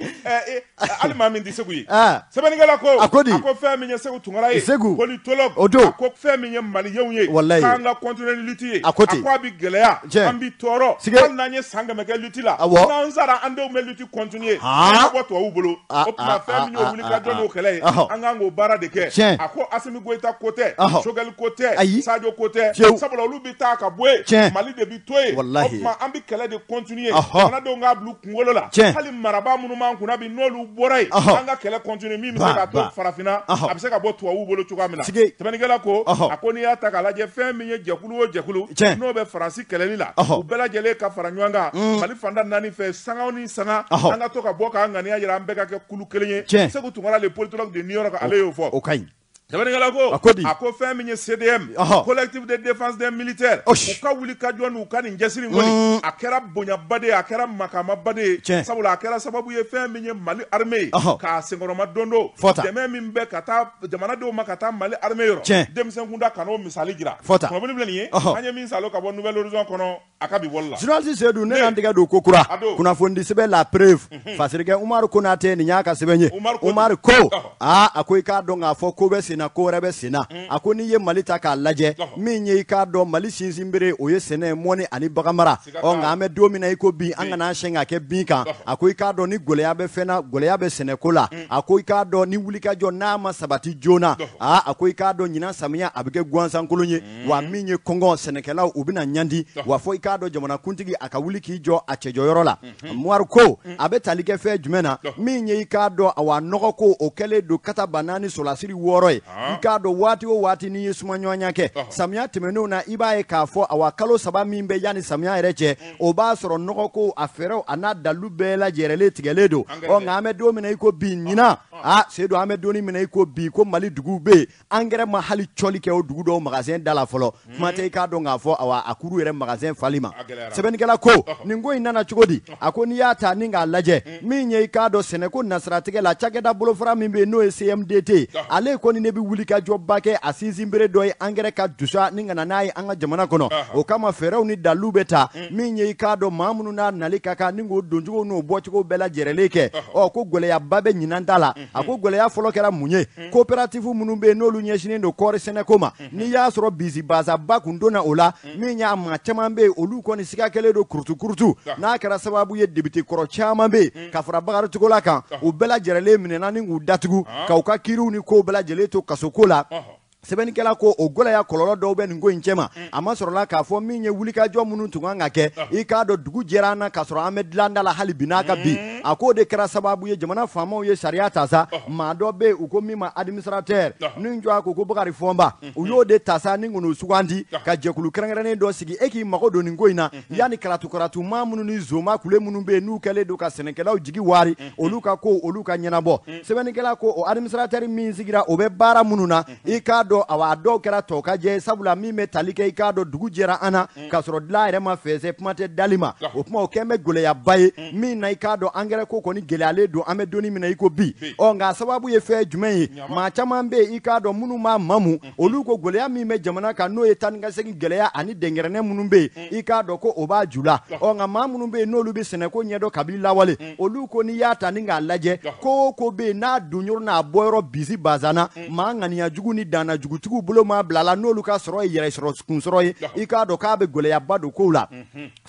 Eh, hali maa min tɛ Segu ye.
Ah.
Sɛbɛnnikɛla ko.
A ko di?
A ko fɛn min ye Segu Tunkara ye.
Segu.
Politologue.
O don.
A ko fɛn min ye maliyɛnw ye.
Walayi.
K'an ka continuer ni lutte ye.
A ko ten.
A ko a bɛ gɛlɛya.
Tiɲɛ.
An bɛ tɔɔrɔ.
Sige.
Hali n'an ye san 100 kɛ lutte la.
Awɔ.
N'an sara, an denw bɛ lutte continuer.
Han.
An ka bɔ tubabuw bolo.
Ah,
O tuma
ah,
fɛn min ye
ah,
o wulikajɔ
ah,
n'o kɛlɛ ye.
Ɔhɔ.
An kan k'o baara de kɛ.
Tiɲɛ.
A ko Asimi Goyita ko tɛ.
Ɔhɔ.
Choguel ko tɛ.
Ayi.
Sadio ko tɛ.
Fiyewu.
Sabula olu bɛ taa ka bɔ yen.
Tiɲɛ.
Mali de bɛ to yen.
Walahi.
O tuma an bɛ kɛlɛ de continuer.
Ɔhɔ.
Jamanadenw k'a bila u kunkolo la.
Tiɲɛ.
Hali marabaa minnu b'an kunna bi, n'olu bɔra yen.
Ɔhɔ.
An ka kɛlɛ continuer min bɛ se
Ba,
ka to
ba.
farafinna.
Ɔhɔ.
A bɛ se ka bɔ tubabuw bolo cogoya min na.
Sige.
Sɛbɛnnikɛla ko.
Ɔhɔ.
A ko n'i y'a ta k'a lajɛ, fɛn min ye jɛkulu o jɛkulu.
Tiɲɛ.
N'o bɛ Faransi kɛlɛli la.
Ɔhɔ.
U bɛɛ lajɛlen ka fara ɲɔgɔn kan. Mali fanda naani fɛ, sanga ni sanga.
Ɔhɔ.
An ka to ka bɔ k'an ŋaniya jira, an bɛɛ ka kɛ kulu kelen ye.
Tiɲɛ.
Segu Tunkara, le politologue de New York, ale y'o fɔ.
O ka ɲi.
Sɛbɛnnikɛla ko.
A ko di?
A ko fɛn min ye CDM.
Ɔhɔ.
Collectif de défense des militaires.
Osh.
U ka wuli ka jɔ n'u ka nin cɛsiri in kɔni. A kɛra bonyaba de ye, a kɛra makamaba de ye.
Tiɲɛ.
Sabula a kɛra sababu ye fɛn min ye Mali armée ye.
Ɔhɔ.
K'a senkɔrɔma don don.
Fɔta.
Dɛmɛ min bɛ ka taa jamanadenw ma ka taa Mali armée yɔrɔ.
Tiɲɛ.
Denmisɛn kunda kan'o misali jira.
Fɔta.
Kunnafoni filɛ nin ye.
Ɔhɔ.
An ye min salo ka bɔ Nouvel Horizon kɔnɔ a ka bi bɔli la.
Journaliste Seydou, ne
Ne.
y'an tɛgɛ don ko kura.
A don.
Kunnafonidi sɛbɛn La Preuve, Fasirikɛ Umaru Konate, nin y'a ka sɛbɛn ye.
Umaru ko di?
Umaru ko
Ɔhɔ.
aa, a ko i k'a dɔn k'a fɔ ko bɛ sen na, ko wɛrɛ bɛ sen na. A ko n'i ye Mali ta k'a lajɛ,
Ɔhɔ.
min ye i k'a dɔn Mali sinsinbere, o ye sɛnɛ, mɔni ani baganmara.
Siga
Ɔ
t'a
nka
la.
an bɛ don min na i ko bi, an kana an siyɛn ka kɛ bin kan.
Ɔhɔ.
A ko i k'a dɔn ni gɛlɛya bɛ fɛn na, gɛlɛya bɛ sɛnɛko la. A ko i k'a dɔn ni wulikajɔ n'a ma sabati joona,
Ɔhɔ.
aa, a ko i k'a dɔn ɲinan samiya a bɛ kɛ gansankolon ye wa min ye kɔngɔ, sɛnɛkɛlaw u bɛna ɲandi wa fɔ i k'a dɔn jamanakuntigi a ka wuli k'i jɔ a cɛjɔyɔrɔ la. Umaru ko a bɛ tali kɛ fɛn jumɛn na? Min ye i k'a dɔn awa nɔgɔ ko o kɛlen don kata ba naani solasiri wɔɔrɔ ye.
Ah.
I k'a dɔn waati o waati n'i ye sumaɲɔgɔnya kɛ
Ɔhɔ.
samiya tɛmɛnenw na, i b'a ye k'a fɔ awa kalo 3 min bɛ yanni samiya yɛrɛ cɛ, o b'a sɔrɔ nɔgɔ ko a fɛɛrɛw a n'a dalilu bɛɛ lajɛrɛlen tigɛlen don.
Angɛrɛ
Ɔ
tɛ.
nka an bɛ don min na i ko bi ɲinan, a Seydou, an bɛ don min na i ko bi ko Mali duguw bɛ yen, angɛrɛ ma hali cɔli kɛ o dugu dɔw magasin da la fɔlɔ. Kuma tɛ i k'a dɔn k'a fɔ awa a kuru yɛrɛ magasin fali ma.
A gɛlɛyara.
Sɛbɛnnikɛla ko nin ko in nana cogo di? A ko n'i y'a ta ni k'a lajɛ, min ye i k'a dɔn sɛnɛko nasiratigɛ la, cakɛda bolofara min bɛ yen n'o ye CMDT ye, ale kɔni ne bɛ wuli ka jɔba kɛ, a sinsinbere dɔ ye angɛrɛ ka dusa ni ka na n'a ye an ka jamana kɔnɔ. O kama fɛɛrɛw ni dalilu bɛ ta. Min ye i k'a dɔn maa minnu n'a nali ka kan ni k'o doncogo n'o bɔcogo bɛɛ lajɛrɛlen kɛ. Ɔ ko gɛlɛyaba bɛ ɲinan ta la. A ko gɛlɛya fɔlɔ kɛra mun ye? Coopérative minnu bɛ yen n'olu ɲɛsinnen don kɔɔri sɛnɛko ma, n'i y'a sɔrɔ bisibasaba kun donna o la, min y'a maa caman bɛ yen, olu kɔni siga kɛlen don kurutu kurutu, n'a kɛra sababu ye député kɔrɔ caman bɛ yen ka fara Bakari Togola kan, u bɛɛ lajɛrɛlen minɛna ni k'u datugu ka u ka kiiriw ni kow bɛɛ lajɛlen to kasoko la.
Ɔhɔ.
Sɛbɛnnikɛla ko o gɛlɛya kɔlɔlɔ dɔw bɛ nin ko in cɛma. A ma sɔrɔla k'a fɔ min ye wulikajɔ minnu tun kan ka kɛ, i k'a dɔn dugu jɛra an na k'a sɔrɔ an bɛ dilanda la hali bi n'a ka bi. A k'o de kɛra sababu ye jamana faamaw ye sariya ta sa, maa dɔ bɛ yen u ko min ma administrateur ni jɔ a ko ko Bakari Fɔnba, u y'o de ta sa ni k'o sugandi ka jɛkulu kɛrɛnkɛrɛnnen dɔ sigi e k'i mago don nin ko in na yanni karatu karatu maa minnu ni zoma kule minnu bɛ yen n'u kɛlen don ka sɛnɛkɛlaw jigi wari, olu ka ko olu ka ɲɛnabɔ. Sɛbɛnnikɛla ko o administrateur min sigira, o bɛ baara minnu na, i k'a dɔn awa a dɔw kɛra tɔ ka jɛ, sabula min bɛ tali kɛ i k'a dɔn dugu jɛra an na k'a sɔrɔ dilan yɛrɛ ma fɛnsɛ, kuma tɛ dali ma. O kuma o kɛn bɛ gɛlɛyaba ye min na i k'a dɔn angɛrɛ ko kɔni gɛlɛyalen don an bɛ donni min na i ko bi. Ɔ nka a sababu ye fɛn jumɛn ye? Maa caman bɛ yen i k'a dɔn minnu m'a mamu, olu ko gɛlɛya min bɛ jamana kan n'o ye taa ni ka segin gɛlɛya ani dɛnkɛrɛnɛ minnu bɛ yen, i k'a dɔn ko o b'a ju la. Ɔ nka maa minnu bɛ yen n'olu bɛ sɛnɛko ɲɛdɔn kabini lawale, olu ko n'i y'a ta ni k'a lajɛ, ko o ko bɛ yen n'a donyɔrɔ n'a bɔyɔrɔ bisi bazana, maa ŋaniya jugu ni danna jugutigiw bolo maa bila la n'olu ka sɔrɔ ye yɛrɛ sɔrɔ kunsɔrɔ ye, i k'a dɔn k'a bɛ gɛlɛyaba don kow la.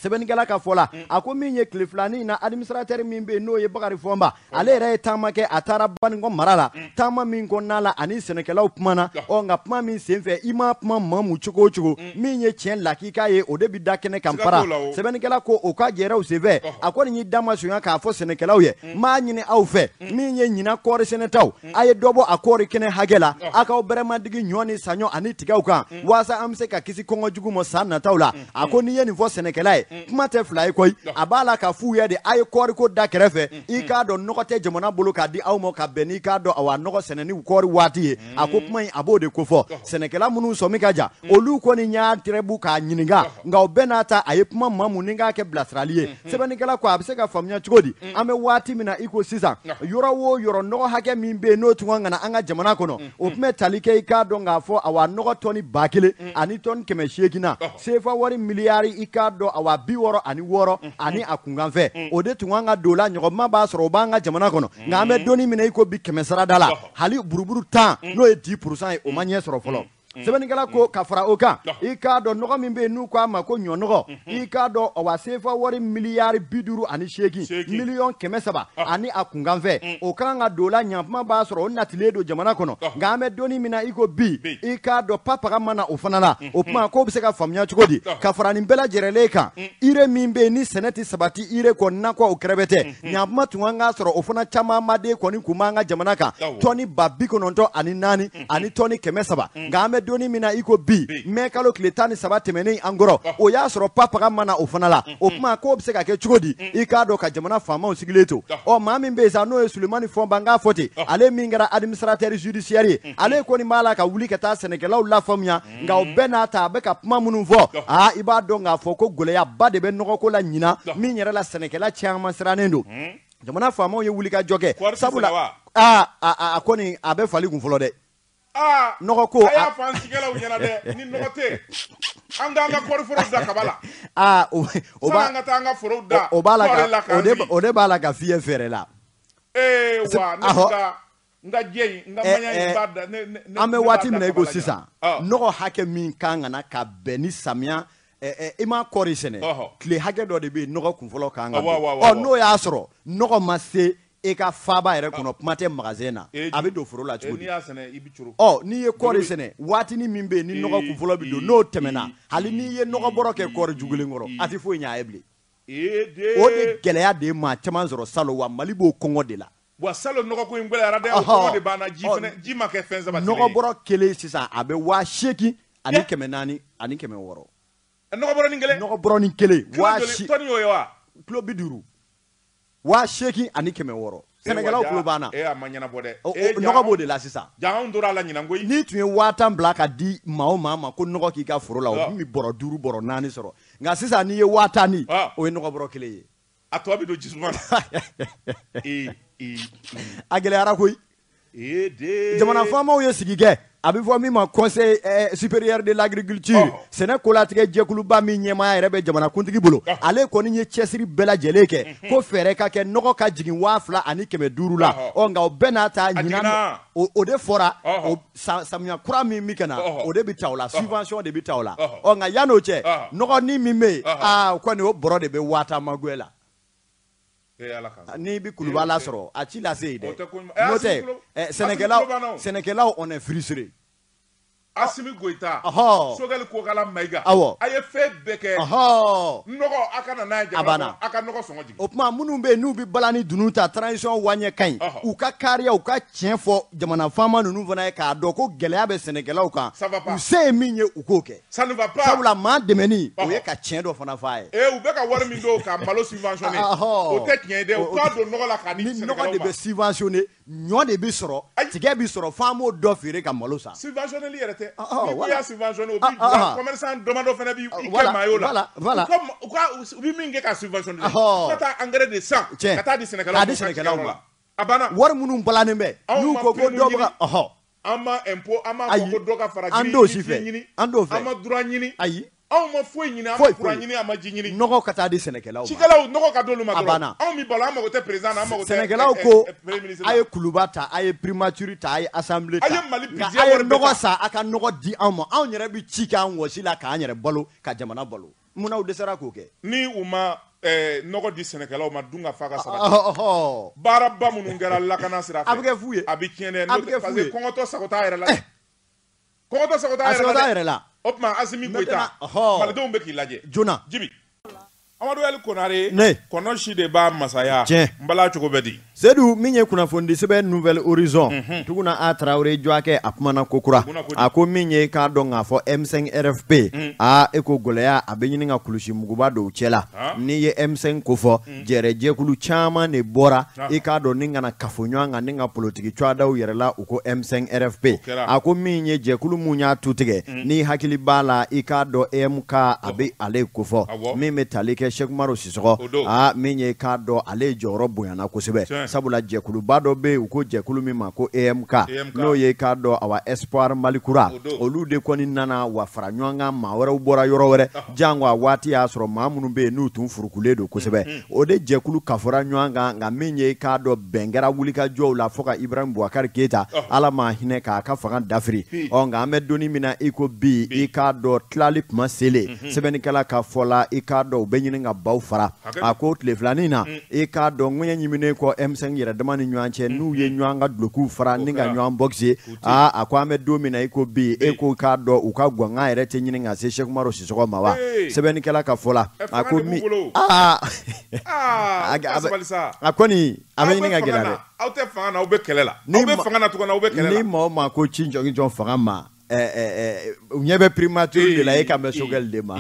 Sɛbɛnnikɛla ka fɔ la, a ko min ye tile filanin in na administrateur min bɛ bɛ yen n'o ye Bakari Fɔnba, ale yɛrɛ ye taama kɛ, a taara Banikɔ mara la, taama min kɔnɔna la ani sɛnɛkɛlaw kumana. Ɔ nka kuma min senfɛ, i ma kuma maamu cogo o cogo, min ye tiɲɛ lakika ye, o de bɛ da kɛnɛ kan. Para sɛbɛnnikɛla ko o ka gɛrɛw senfɛ, a kɔni y'i damasunya k'a fɔ sɛnɛkɛlaw ye: n b'a ɲini aw fɛ, min ye ɲinan kɔɔri sɛnɛtaw, a ye dɔ bɔ a kɔɔri kɛnɛ hakɛ la, a k'aw bɛrɛmadigi ɲɔ ni saɲɔ ani tigaw kan, waasa an bɛ se ka kisi kɔngɔ jugu ma san nataw la. A ko n'i ye nin fɔ sɛnɛkɛla ye, kuma tɛ fila ye koyi, a b'a la ka f'u ye de a ye kɔɔriko da kɛrɛfɛ. I k'a dɔn nɔgɔ tɛ jamana bolo k'a di aw ma ka bɛn n'i k'a dɔn awa nɔgɔ sɛnɛni kɔɔri waati ye. A ko kuma in, a b'o de kofɔ. Sɛnɛkɛla minnu sɔmi ka jan, olu kɔni y'a tɛrɛbu k'a ɲininka. Nka o bɛɛ n'a ta, a ye kuma mamu ni k'a kɛ bilasirali ye. Sɛbɛnnikɛla ko a bɛ se ka faamuya cogo di? An bɛ waati min na i ko sisan, yɔrɔ o yɔrɔ, nɔgɔ hakɛ min bɛ yen n'o tun ka na an ka jamana kɔnɔ, o tun bɛ tali kɛ, i k'a dɔn k'a fɔ awa nɔgɔ tɔni 1000 ani tɔni 800 na, sefa wari miliyari, i k'a dɔn awa 66 ani a kunkanfɛ, o de tun kan ka don la. Ɲɔgɔnma b'a sɔrɔ o b'an ka jamana kɔnɔ. Nka an bɛ donni min na i ko bi, 100 sarada la, hali buruburu 10, n'o ye 10% ye, o ma ɲɛ sɔrɔ fɔlɔ. Sɛbɛnnikɛla ko ka fara o kan, i k'a dɔn nɔgɔ min bɛ yen n'u k'a ma ko ɲɔnɔgɔ, i k'a dɔn awa sefa wari miliyari 58, 300 miliyɔn ani a kunkanfɛ, o kan ka don la. Ɲantuma b'a sɔrɔ o natilen don jamana kɔnɔ. Nka an bɛ donni min na i ko bi, i k'a dɔn papaga ma na o fana la. O kuma k'o bɛ se ka faamuya cogo di? Ka fara nin bɛɛ lajɛrɛlen kan, ire min bɛ yen ni sɛnɛ tɛ sabati ire kɔ, nakɔ o kɛrɛfɛ tɛ, ɲantuma tun kan k'a sɔrɔ o fana caman maden kɔni kun b'an ka jamana kan, tɔni 94 000 ani tɔni 300. Nka an bɛ donni min na i ko bi, mɛ kalo tile 13 tɛmɛnen an kɔrɔ, o y'a sɔrɔ papaga ma na o fana la. O kuma k'o bɛ se ka kɛ cogo di? I k'a dɔn ka jamana faamaw sigilen to. Ɔ maa min bɛ yen sa, n'o ye Sulemani Fɔnba, n k'a fɔ ten, ale min kɛra administrateur judiciaire ye, ale kɔni b'a la ka wuli ka taa sɛnɛkɛlaw lafaamuya. Nka o bɛɛ n'a ta, a bɛ ka kuma minnu fɔ, aa, i b'a dɔn k'a fɔ ko gɛlɛyaba de bɛ nɔgɔko la ɲinan, min yɛrɛ la sɛnɛkɛla caman sirannen don. Jamana faamaw ye wuli ka jɔ kɛ, sabula aa a kɔni a bɛ fali kun fɔlɔ dɛ. Nɔgɔ ko
a y'a fɔ an cikɛlaw ɲɛna dɛ, ni nɔgɔ tɛ, an k'an ka kɔɔri foro da kaba la.
Aa, o
b'a an ka taa an ka forow da.
O b'a la ka o de b'a la ka fiyɛ fɛɛrɛ la.
Ee wa, ne ka n ka jɛ in, n ka maɲa in b'a da ne.
An bɛ waati min na i ko sisan, nɔgɔ hakɛ min kan ka na ka bɛn ni samiya, i ma kɔɔri sɛnɛ, tile hakɛ dɔ de bɛ yen nɔgɔ kunfɔlɔ kan ka don. Ɔ n'o y'a sɔrɔ nɔgɔ ma se e ka faaba yɛrɛ kɔnɔ, kuma tɛ magasin na, a bɛ don foro la cogo di? Ɔ n'i ye kɔɔri sɛnɛ, waatinin min bɛ yen ni nɔgɔ kunfɔlɔ bɛ don, n'o tɛmɛna, hali n'i ye nɔgɔ bɔrɔ kɛ kɔɔri ju kelen kɔrɔ, a tɛ foyi ɲɛ a ye bilen. O de gɛlɛya de ye maa caman sɔrɔ salon, wa Mali b'o kɔngɔ de la.
Wa salon nɔgɔko in gɛlɛyara dɛ, o kɔngɔ de b'an na. Ji fɛnɛ, ji ma kɛ fɛn sabatilen ye.
Nɔgɔ bɔrɔ kelen sisan, a bɛ 8400 ani 600.
Nɔgɔ bɔrɔnin kelen.
Nɔgɔ bɔrɔnin kelen.
Waa tɔni y'o ye wa?
Kilo 50, 8600. Sɛnɛkɛlaw tulo b'an na.
E a ma ɲɛnabɔ dɛ.
Nɔgɔ b'o de la sisan.
Ja, anw tora a la ɲinan koyi.
N'i tun ye 10 000 bila ka di maa o maa ma ko nɔgɔ k'i ka foro la, o tun bɛ bɔrɔ 5, bɔrɔ 4 sɔrɔ. Nka sisan n'i ye 10 000 di, o ye nɔgɔ bɔrɔ kelen ye.
A tɔ bɛ don jisuma na.
A gɛlɛyara koyi. Jamana faamaw ye sigi kɛ, a bɛ fɔ min ma Conseil supérieur de l'agriculture, sɛnɛ kolatigɛ jɛkuluba min ɲɛmaaya yɛrɛ bɛ jamanakuntigi bolo. Ale kɔni ye cɛsiri bɛɛ lajɛlen kɛ ko fɛɛrɛ ka kɛ nɔgɔ ka jigin 2500 la. Ɔ nka o bɛɛ n'a ta, ɲinan o de fɔra, samiya kura min bɛ ka na, o de bɛ ta o la, subvention de bɛ ta o la. Ɔ nka yann'o cɛ, nɔgɔnin min bɛ yen, aa, o kɔni o bɔrɔ de bɛ 10 000 magwɛ la. N'i bɛ kuluba lasɔrɔ, a ci lase yen dɛ, n'o tɛ sɛnɛkɛlaw, sɛnɛkɛlaw, on est frustré.
Asimi Goyita, Sogɛli Kokala Mayiga, a ye fɛn bɛɛ kɛ, nɔgɔ a ka na n'a ye jamana kɔnɔ, a ka nɔgɔ sɔngɔ jigin.
O tuma minnu bɛ yen n'u bɛ balani dunun ta, transition waɲɛ ka ɲi, u ka kariya, u ka tiɲɛ fɔ jamana faama ninnu fana ye k'a dɔn ko gɛlɛya bɛ sɛnɛkɛlaw kan. U se ye min ye, u k'o kɛ.
Ça ne va pas.
Sabula maa dɛmɛni, o ye ka tiɲɛ dɔ fana f'a ye.
Ee, u bɛ ka wari min don ka malo subventionné, o tɛ tiɲɛ ye dɛ, u k'a don nɔgɔ la k'a di
sɛnɛkɛlaw ma. Ni nɔgɔ de bɛ subventionné, ɲɔ de bɛ sɔrɔ, tigɛ bɛ sɔrɔ, f'an b'o dɔ feere ka malo san.
Subventionneli yɛrɛ tɛ. Ni y'a subventionné, o bɛ jura commerçant damadɔ fana b'i kɛ maa ye o la. U ka u bɛ min kɛ ka subventionné, u ka taa engrais de san ka taa di sɛnɛkɛlaw ma. A banna.
Wari minnu balannen bɛ, n'u ko ko dɔ bɛ ka
An ma impôt, an m'a fɔ ko dɔ ka fara
an t'o si fɛ, an t'o
fɛ. An ma droit ɲini.
Ayi.
Anw ma foyi ɲini, an ma courant ɲini, an ma ji ɲini.
Nɔgɔ ka taa di sɛnɛkɛlaw ma.
Cikɛlaw, nɔgɔ ka d'olu ma
dɔrɔn. A banna.
Anw bɛ balo, an mago tɛ président na, an mago tɛ
Sɛnɛkɛlaw ko a ye kuluba ta, a ye primature ta, a ye assemblée ta.
A ye Mali budget
a ye nɔgɔ san, a ka nɔgɔ di anw ma. Anw yɛrɛ bɛ ci k'an wɔsi la k'an yɛrɛ balo, ka jamana balo. Munna u dɛsɛra k'o kɛ?
Ni u ma Nɔgɔ di sɛnɛkɛlaw ma dun ka fa ka sabati. Baaraba minnu kɛra lakana sira fɛ,
a bɛ kɛ fu ye,
a bɛ tiɲɛ dɛ, parce que kɔngɔtɔ sago t'a yɛrɛ la, kɔngɔtɔ sago t'a yɛrɛ la. O tuma Asimi Goyita, malidenw bɛ k'i lajɛ
joona.
Jibi Amadu Ali Konare, kɔnɔ si de b'a masaya, n bala cogo bɛ di.
Sedu, min ye kunnafonidi sɛbɛn Nouvel Horizon, Tuguna A Tarawele Jɔakɛ, a kumana kokura, a ko min ye k'a dɔn k'a fɔ M5 RFP, aa e ko gɛlɛya a bɛ ɲini ka kulusi muguba don u cɛ la. N'i ye M5 kofɔ, jɛrɛ jɛkulu caman de bɔra i k'a dɔn ni ka na kafo ɲɔgɔn kan ni ka politiki cogoyadaw yɛrɛ la, u ko M5 RFP. A ko min ye jɛkulu mun y'a tu tigɛ, n'i hakili b'a la i k'a dɔn EMK a bɛ ale kofɔ, min bɛ tali kɛ Sɛki Umaru Sisɔkɔ, aa min ye k'a dɔn ale jɔyɔrɔ bonyana kosɛbɛ, sabula jɛkuluba dɔ bɛ yen, u ko jɛkulu min ma ko EMK, n'o ye k'a dɔn awa Espoir Mali Kura, olu de kɔni nana wa fara ɲɔgɔn kan, maa wɛrɛw bɔra yɔrɔ wɛrɛ, jango a waati y'a sɔrɔ maa minnu bɛ yen n'u tun furukulen don kosɛbɛ, o de jɛkulu kafora ɲɔgɔn kan. Nka min ye k'a dɔn bɛn kɛra wulikajɔw la fo ka Ibrahim Boubacar Keita, Ala ma hinɛ k'a ka fanga dafiri. Ɔ nka an bɛ donni min na i ko bi, i k'a dɔn tilali kuma selen, sɛbɛnnikɛla ka fɔ la, i k'a dɔn u bɛ ɲini ka baw fara. A ko tile filanin na, i k'a dɔn ŋɛɲɛ ɲiminen kɔ M5 yɛrɛ dama ni ɲɔgɔn cɛ, n'u ye ɲɔgɔn ka dulokiw fara ni ka ɲɔgɔn bɔkise. Aa a ko an bɛ don min na i ko bi, e ko k'a dɔn u ka gwangan yɛrɛ tɛ ɲini ka se Sɛki Umaru Sisɔkɔ ma wa? Sɛbɛnnikɛla ka fɔ la, a ko min aa a kɔni a bɛ ɲini ka gɛlɛya dɛ.
Aw tɛ fanga na, aw bɛ kɛlɛ la. Aw bɛ fanga na tuguni, aw bɛ kɛlɛ la.
Ni maa o maa ko ci jɔn fanga ma, u ɲɛ bɛ primature de la, e kan bɛ Sogɛli de ma.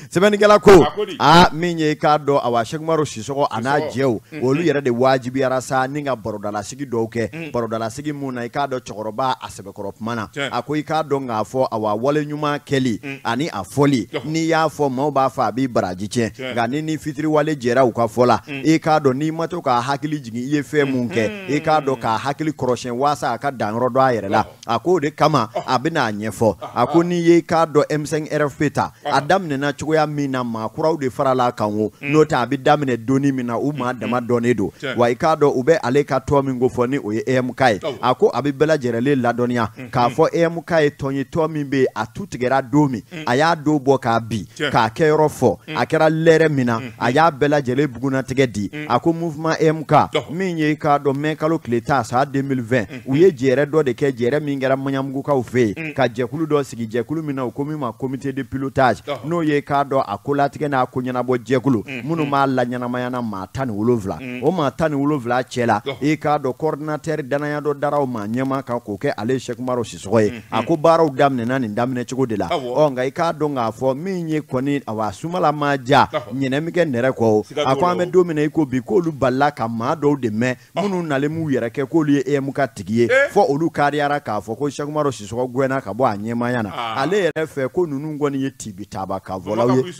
Sɛbɛnnikɛla ko aa min ye k'a dɔn awa Sɛki Umaru Sisɔkɔ a n'a jɛw, olu yɛrɛ de wajibiyara sa ni ka barodalasigi dɔw kɛ, barodalasigi mun na i k'a dɔn cɛkɔrɔba a sɛbɛkɔrɔ kuma na, a ko i k'a dɔn k'a fɔ awa wale ɲuman kɛli ani a fɔli, n'i y'a fɔ maaw b'a fɔ a b'i baraji tiɲɛ, nka ni fitiriwale jɛra u ka fɔ la, i k'a dɔn n'i ma to k'a hakili jigin i ye fɛn mun kɛ, i k'a dɔn k'a hakili kɔrɔsiyɛn waasa a ka danyɔrɔ dɔn a yɛrɛ la. A ko o de kama a bɛna a ɲɛfɔ. A ko n'i ye k'a dɔn M5 RFP ta, a daminɛna cogoya min na, maa kuraw de farala a kan o, n'o tɛ a bɛ daminɛ donni min na, u maa dama dɔnnen don. Wa i k'a dɔn u bɛ ale ka tɔn min ko fɔ ni o ye EMK ye, a ko a bɛ bɛɛ lajɛrɛlen ladɔnniya k'a fɔ EMK ye tɔn ye, tɔn min bɛ yen a tu tigɛra don min, a y'a don bɔ k'a bi k'a kɛyɔrɔ fɔ, a kɛra lɛrɛ min na, a y'a bɛɛ lajɛlen bugunnatigɛ di. A ko mouvement EMK min ye i k'a dɔn mai kalo tile 10 san 2020, u ye jɛrɛ dɔ de kɛ, jɛrɛ min kɛra Maɲanbugukaw fɛ yen, ka jɛkulu dɔ sigi, jɛkulu min na u ko min ma comité de pilotage, n'o ye k'a dɔn a kolatigɛ n'a ko ɲɛnabɔ jɛkulu minnu b'a laɲɛnamaya na maa 17. O maa 17 cɛ la, i k'a dɔn coordinateur danaya dɔ dara o maa ɲɛmaa kan k'o kɛ ale Sɛki Umaru Sisɔkɔ ye. A ko baaraw daminɛna nin daminɛ cogo de la. Ɔ nka i k'a dɔn k'a fɔ min ye kɔni awa sumala ma ja ɲinɛ min kɛ nɛrɛ kɔ, a ko an bɛ don min na i ko bi, k'olu balila ka maa dɔw de mɛn minnu nalen m'u yɛrɛ kɛ k'olu ye EMK tigi ye, fɔ olu kariyara k'a fɔ ko Sɛki Umaru Sisɔkɔ gɛnna ka bɔ a ɲɛmaaya na. Ale yɛrɛ fɛ ko ninnu kɔni ye tibi taaba ka fɔlaw ye.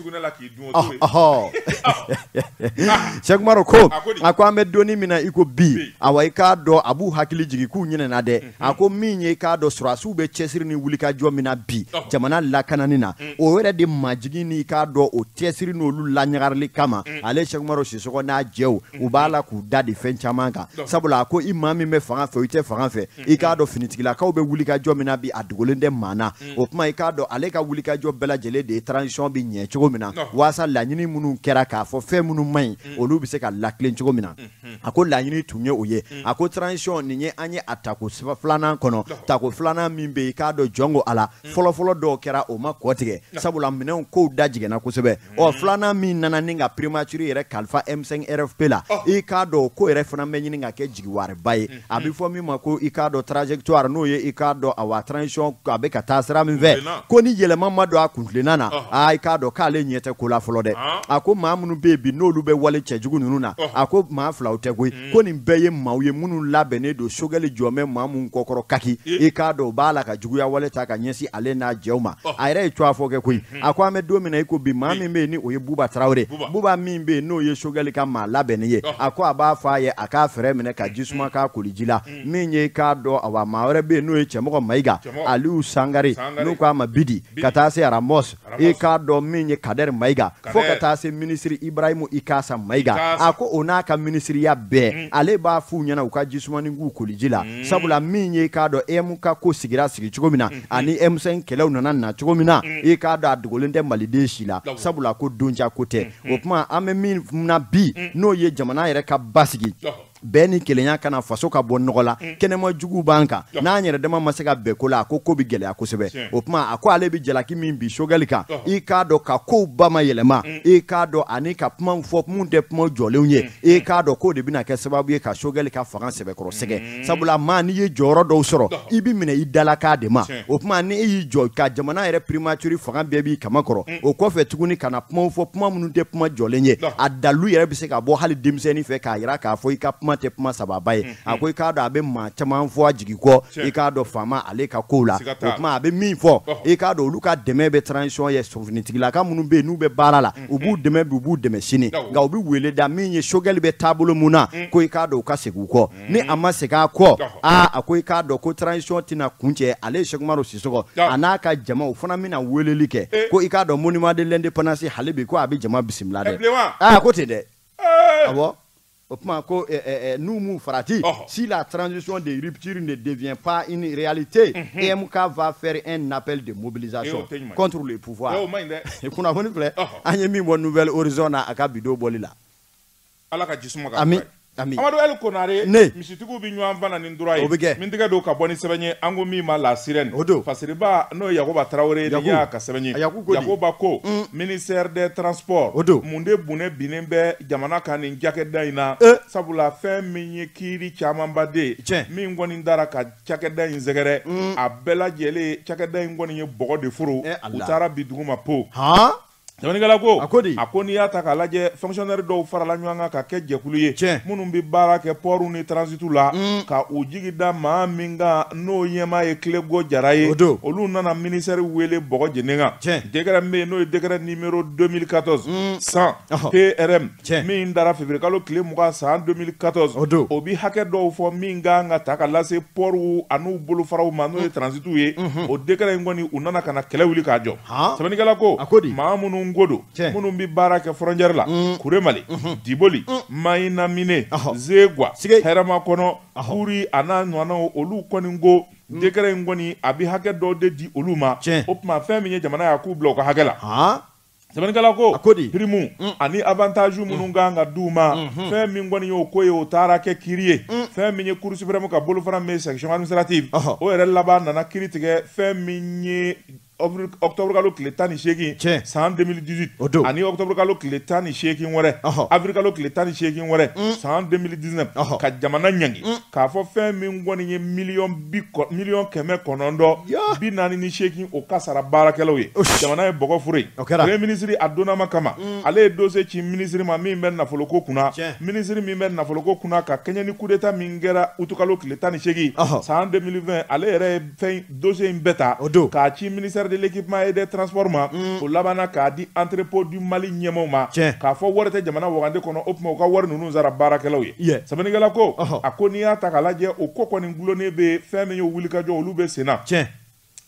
Sɛki Umaru ko a ko an bɛ donni min na i ko bi, awa i k'a dɔn a b'u hakili jigin k'u ɲinɛna dɛ. A ko min ye k'a dɔn sɔrɔdasiw bɛ cɛsiri ni wulikajɔ min na bi jamana lakanani na, o yɛrɛ de majigin ni k'a dɔn o cɛsiri n'olu laɲagarili kama, ale Sɛki Umaru Sisɔkɔ n'a jɛw u b'a la k'u da di fɛn caman kan. Sabula a ko i maa min bɛ fanga fɛ, i tɛ fanga fɛ, i k'a dɔn finitigilakaw bɛ wulikajɔ min na bi, a dogolen tɛ maa na. O tuma i k'a dɔn ale ka wulikajɔ bɛɛ lajɛlen de ye transition bɛ ɲɛ cogo min na, waasa laɲini minnu kɛra k'a fɔ fɛn minnu man ɲi, olu bɛ se ka latilen cogo min na. A ko laɲini tun ye o ye. A ko transition nin ye an ye a tako filanan kɔnɔ, tako filanan min bɛ yen i k'a dɔn jɔn ko a la, fɔlɔfɔlɔ dɔw kɛra o ma kɔ tigɛ, sabula minɛnw kow da jiginna kosɛbɛ. Ɔ filanan min nana ni ka primature yɛrɛ kalifa M5 RFP la, i k'a dɔn o ko yɛrɛ fana bɛ ɲini ka kɛ jigiwariba ye. A bɛ fɔ min ma ko i k'a dɔn trajectoire, n'o ye i k'a dɔn awa transition a bɛ ka taa sira min fɛ, ko ni yɛlɛma ma don a kuntilenna na, aa i k'a dɔn k'ale ɲɛ tɛ ko la fɔlɔ dɛ. A ko maa minnu bɛ yen bi n'olu bɛ wale cɛjugu ninnu na, a ko maa filaw tɛ koyi, ko nin bɛɛ ye maaw ye minnu labɛnnen don Sogɛli jɔnbɛ maa minnu kɔkɔrɔ kaki, i k'a dɔn u b'a la ka juguya wale ta ka ɲɛsin ale n'a jɛw ma. A yɛrɛ ye cogoya fɔ kɛ koyi. A ko an bɛ don min na i ko bi, maa min bɛ yen ni o ye Buba Tarawele, Buba min bɛ yen n'o ye Sogɛli ka maa labɛnnen ye, a ko a b'a fɔ a ye a k'a fɛɛrɛ minɛ ka ji suma k'a koliji la. Min ye k'a dɔn awa maa wɛrɛ bɛ yen n'o ye Cɛmɔgɔ Mayiga, Aliyu Sangare n'u k'a ma Bidi, ka taa se Aramos, i k'a dɔn min min ye Kader Mayiga fo ka taa se minisiri Ibrahimu Ikasa Mayiga a ko o n'a ka minisiriya bɛɛ ale b'a f'u ɲɛna u ka jisumani k'u koliji la sabula min ye i k'a dɔn EMK ko sigira sigi cogo min na ani M5 kɛlɛw nana na cogo min na i k'a dɔn a dogolen tɛ maliden si la sabula ko donja ko tɛ o tuma an bɛ min na bi n'o ye jamana yɛrɛ ka basigi bɛn ni kelenya kana faso ka bɔ nɔgɔ la kɛnɛma jugu b'an kan n'an yɛrɛ dama ma se ka bɛn ko la a ko ko bɛ gɛlɛya kosɛbɛ o tuma a ko ale bɛ jalaki min bin Sogɛli kan i k'a dɔn ka kow bamayɛlɛma i k'a dɔn ani ka kuma fɔ mun tɛ kuma jɔlenw ye i k'a dɔn k'o de bɛna kɛ sababu ye ka Sogɛli ka fanga sɛbɛkɔrɔ sɛgɛ sabula maa n'i ye jɔyɔrɔ dɔw sɔrɔ i bɛ minɛ i dalakan de ma o tuma ni e y'i jɔ ka jamana yɛrɛ primature fanga bɛɛ b'i kama kɔrɔ o kɔfɛ tuguni ka na kumaw fɔ kuma minnu tɛ kuma jɔlen ye a dalu yɛrɛ bɛ se ka bɔ hali denmisɛnnin fɛ k'a jira k'a fɔ i ka kuma tɛ kuma sababa ye a ko i k'a dɔn a bɛ maa caman fɔ a jigi kɔ i k'a dɔn faama ale ka kow la o tuma a bɛ min fɔ i k'a dɔn olu ka dɛmɛ bɛ transition ye finitigilaka minnu bɛ yen n'u bɛ baara la u b'u dɛmɛ bi u b'u dɛmɛ sini nka u bɛ wele da min ye Sogɛli bɛ taabolo mun na ko i k'a dɔn u ka segin u kɔ ni a ma segin a kɔ aa a ko i k'a dɔn ko transition tɛna kuncɛ ale ye Sɛki Umaru Sisɔkɔ a n'a ka jama u fana bɛna weleli kɛ ko i k'a dɔn monument de l'indépendance hali bi ko a bɛ jama bisimila dɛ aa ko ten dɛ awɔ o tuma ko n'u m'u farati si la transition de rupture ne devient pas une réalité EMK va faire un appel de mobilisation contre le pouvoir kunnafoni filɛ an ye min bɔ Nouvel Horizon na a ka bidon bɔli la
Ala ka jisuma ka
ami ami
Amadu El Konare
ne
misitigiw bɛ ɲɔgɔn fana ni dura ye
o bɛ kɛ
min tɛgɛ don ka bɔ ni sɛbɛn ye an ko min ma La Sirène
o don
Fasiriba n'o ye Yakuba Tarawele ye y'a ka sɛbɛn ye Yakuba ko ministère des transports
o don
mun de bunɛ binnen bɛ jamana kan nin cakɛda in na sabula fɛn min ye kiiri camanba de ye min kɔni dara ka cakɛda in sɛgɛrɛ a bɛɛ lajɛlen cakɛda in kɔni ye bɔgɔ de foro u taara bi duguma po sɛbɛnnikɛla ko a ko n'i y'a ta k'a lajɛ fonctionnaire dɔw farala ɲɔgɔn kan ka kɛ jɛkulu ye minnu bɛ baara kɛ port ni transit la ka u jigi da maa min kan n'o ɲɛmaa ye Tilego Jara ye olu nana ministère wele bɔgɔ jenen kan décret min bɛ yen n'o ye décret numéro 2014 100 PRM min dara février kalo tile 20 san 2014 o bɛ hakɛ dɔw fɔ min kan ka ta ka lase port an'u bolofaraw ma n'o ye transitw ye o décret in kɔni u nana ka na kɛlɛ wuli k'a jɔ sɛbɛnnikɛla ko maa minnu ko don minnu bɛ baara kɛ frontière la Kuremale Diboli Mayinamine Zegwa Hɛrɛmakɔnɔ Buri a n'a ɲɔgɔnnaw olu kɔni ko décret in kɔni a bɛ hakɛ dɔw de di olu ma o tuma fɛn min ye jamana ye a k'u bila u ka hakɛ la sɛbɛnnikɛla ko prime ani avantage minnu kan ka d'u ma fɛn min kɔni y'o ko ye o taara kɛ kiiri ye fɛn min ye cour suprême ka bolofara min ye section administrative o yɛrɛ laban nana kiiri tigɛ fɛn min ye octobre kalo tile 18 san 2018 ani octobre kalo tile 18 wɛrɛ avril kalo tile 18 wɛrɛ san 2019 ka jamana ɲangi k'a fɔ fɛn min kɔni ye miliyɔn 948 o ka sara baarakɛlaw ye jamana ye bɔgɔ foro ye premier ministre a donnama kama ale ye dossier ci ministre ma min bɛ nafoloko kunna ministre min bɛ nafoloko kunna ka kɛɲɛ ni coup d'état min kɛra août kalo tile 18 san 2020 ale yɛrɛ ye fɛn dossier in bɛɛ ta k'a ci ministère de l'équipement et des transports ma o labanna k'a di entrepôt du Mali ɲɛmaaw ma k'a fɔ wari tɛ jamana wagande kɔnɔ o tuma u ka wari ninnu sara baarakɛlaw ye sɛbɛnnikɛla ko a ko n'i y'a ta k'a lajɛ o ko kɔni gulonnen bɛ fɛn min ye wulikajɔ olu bɛ sen na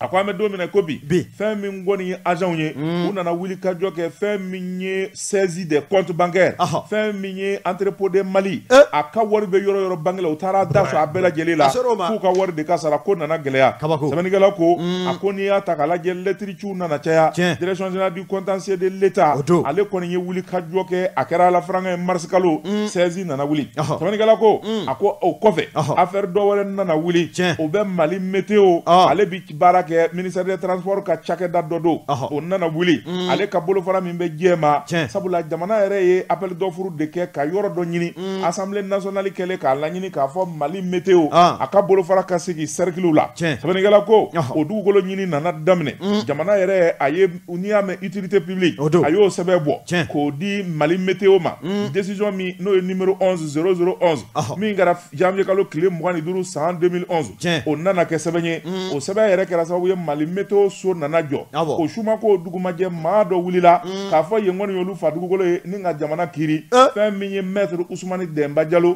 a ko an bɛ don min na ko bi fɛn min kɔni ye agents ye u nana wulikajɔ kɛ fɛn min ye saisie des comptes bancaires fɛn min ye entrepôt de Mali a ka wari bɛ yɔrɔ yɔrɔ banque la u taara da sɔrɔ a bɛɛ lajɛlen la k'u ka wari de ka sara ko nana gɛlɛya sɛbɛnnikɛla ko a ko n'i y'a ta k'a lajɛ lettre ciw nana caya direction générale du contentieux de l'État ale kɔni ye wulikajɔ kɛ a kɛra ala farankan ye mars kalo saisie nana wuli sɛbɛnnikɛla ko a ko o kɔfɛ affaire dɔ wɛrɛ nana wuli o bɛ Mali météo ale bi baara kɛ ministère des transports ka cakɛda dɔ don o nana wuli ale ka bolofara min bɛ jɛma sabula jamana yɛrɛ ye appel d'offre de kɛ ka yɔrɔ dɔ ɲini assemblée nationale kɛlen k'a laɲini k'a fɔ Mali météo a ka bolofara ka sigi cercle la sɛbɛnnikɛla ko o dugukolo ɲini nana daminɛ jamana yɛrɛ a ye n'i y'a mɛn utilité publique a y'o sɛbɛn bɔ k'o di Mali météo ma décision min n'o ye numéro 11 0011 min kɛra janvier kalo tile 25 san 2011 o nana kɛ sɛbɛn ye o sɛbɛn yɛrɛ kɛra sababu ye Mali météo so nana jɔ o suma ko dugumajɛ maa dɔ wulila k'a fɔ yen kɔni y'olu fa dugukolo ye ni ka jamana kiiri fɛn min ye maître Ousmane Demba Diallo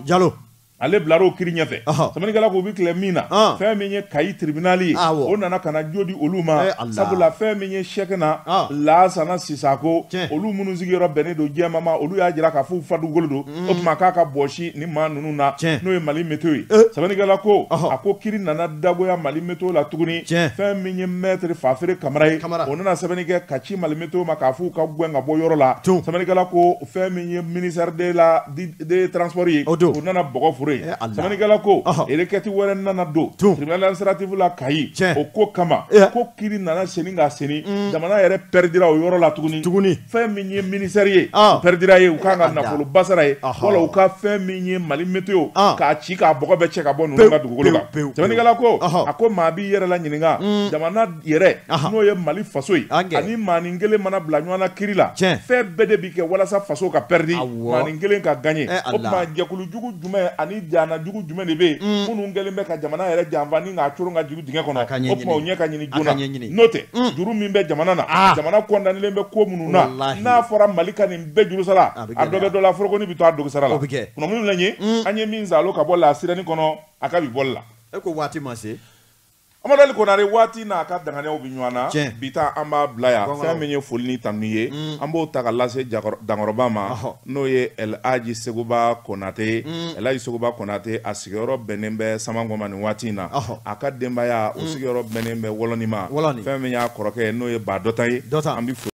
Ale bilara o kiri ɲɛfɛ. Sɛbɛnnikɛla ko u bɛ tile min na, fɛn min ye Kayi tribunal ye, o nana ka na jo di olu ma, sabula fɛn min ye Sɛkina Lasana Sisako, olu minnu sigiyɔrɔ bɛnnen don Jɛma ma, olu y'a jira k'a fɔ u fa dugukolo don, o tuma k'a ka bɔsi ni maa ninnu na, n'o ye Mali Météo ye. Sɛbɛnnikɛla ko a ko kiri nana dagoya Mali Météo la tuguni. Fɛn min ye maître Fafere Kamara ye, o nana sɛbɛnni kɛ ka ci Mali Météo ma k'a fɔ u ka gɛn ka bɔ yɔrɔ la. Sɛbɛnnikɛla ko fɛn min ye ministère de la des transports ye, o nana bɔgɔ foro. Sɛbɛnnikɛla ko requête wɛrɛ nana don tribunal administratif la Kayi, o ko kama ko kiri nana seni ka seni, jamana yɛrɛ perdira o yɔrɔ la tuguni. Fɛn min ye ministère ye, o perdira ye, u kan ka nafoloba sara ye, wala u ka fɛn min ye Mali Météo k'a ci k'a bɔgɔ bɛɛ cɛ ka bɔ ninnu ka dugukolo kan. Sɛbɛnnikɛla ko a ko maa b'i yɛrɛ la ɲininka, jamana yɛrɛ n'o ye Mali faso ye, ani maanin kelen mana bila ɲɔgɔn na kiri la, fɛn bɛɛ de bi kɛ walasa faso ka perdi, maanin kelen ka gagner. O tuma jɛkulu jugu jumɛn ani jana jugu jumɛn de bɛ yen minnu kɛlen bɛ ka jamana yɛrɛ janfa ni k'a coron ka jigin dingɛ kɔnɔ? O tuma o ɲɛ ka ɲini joona, n'o tɛ juru min bɛ jamana na, jamana kɔndanelen bɛ ko minnu na, n'a fɔra Mali ka nin bɛɛ juru sara, a dɔ bɛ dɔ la, forokoni bɛ to a dogo sara la. Kunnafoni filɛ nin ye, an ye min zalo ka bɔ lasirani kɔnɔ a ka bi bɔli la.
E ko waati ma se.
Amadu Ali Konare, waati n'a ka danganiyaw bɛ ɲɔgɔn na, bi ta an b'a bila yan. Fɛn min ye foli ni tanu ye, an b'o ta ka lase Dankɔrɔba ma, n'o ye El Hadji Seguba Konate ye. El Hadji Seguba Konate, a sigiyɔrɔ bɛnnen bɛ Samankɔ ma nin waati in na. A ka denbaya, o sigiyɔrɔ bɛnnen bɛ Wɔlɔni ma. Fɛn min y'a kɔrɔkɛ ye, n'o ye Ba Dɔtan ye, an bɛ foli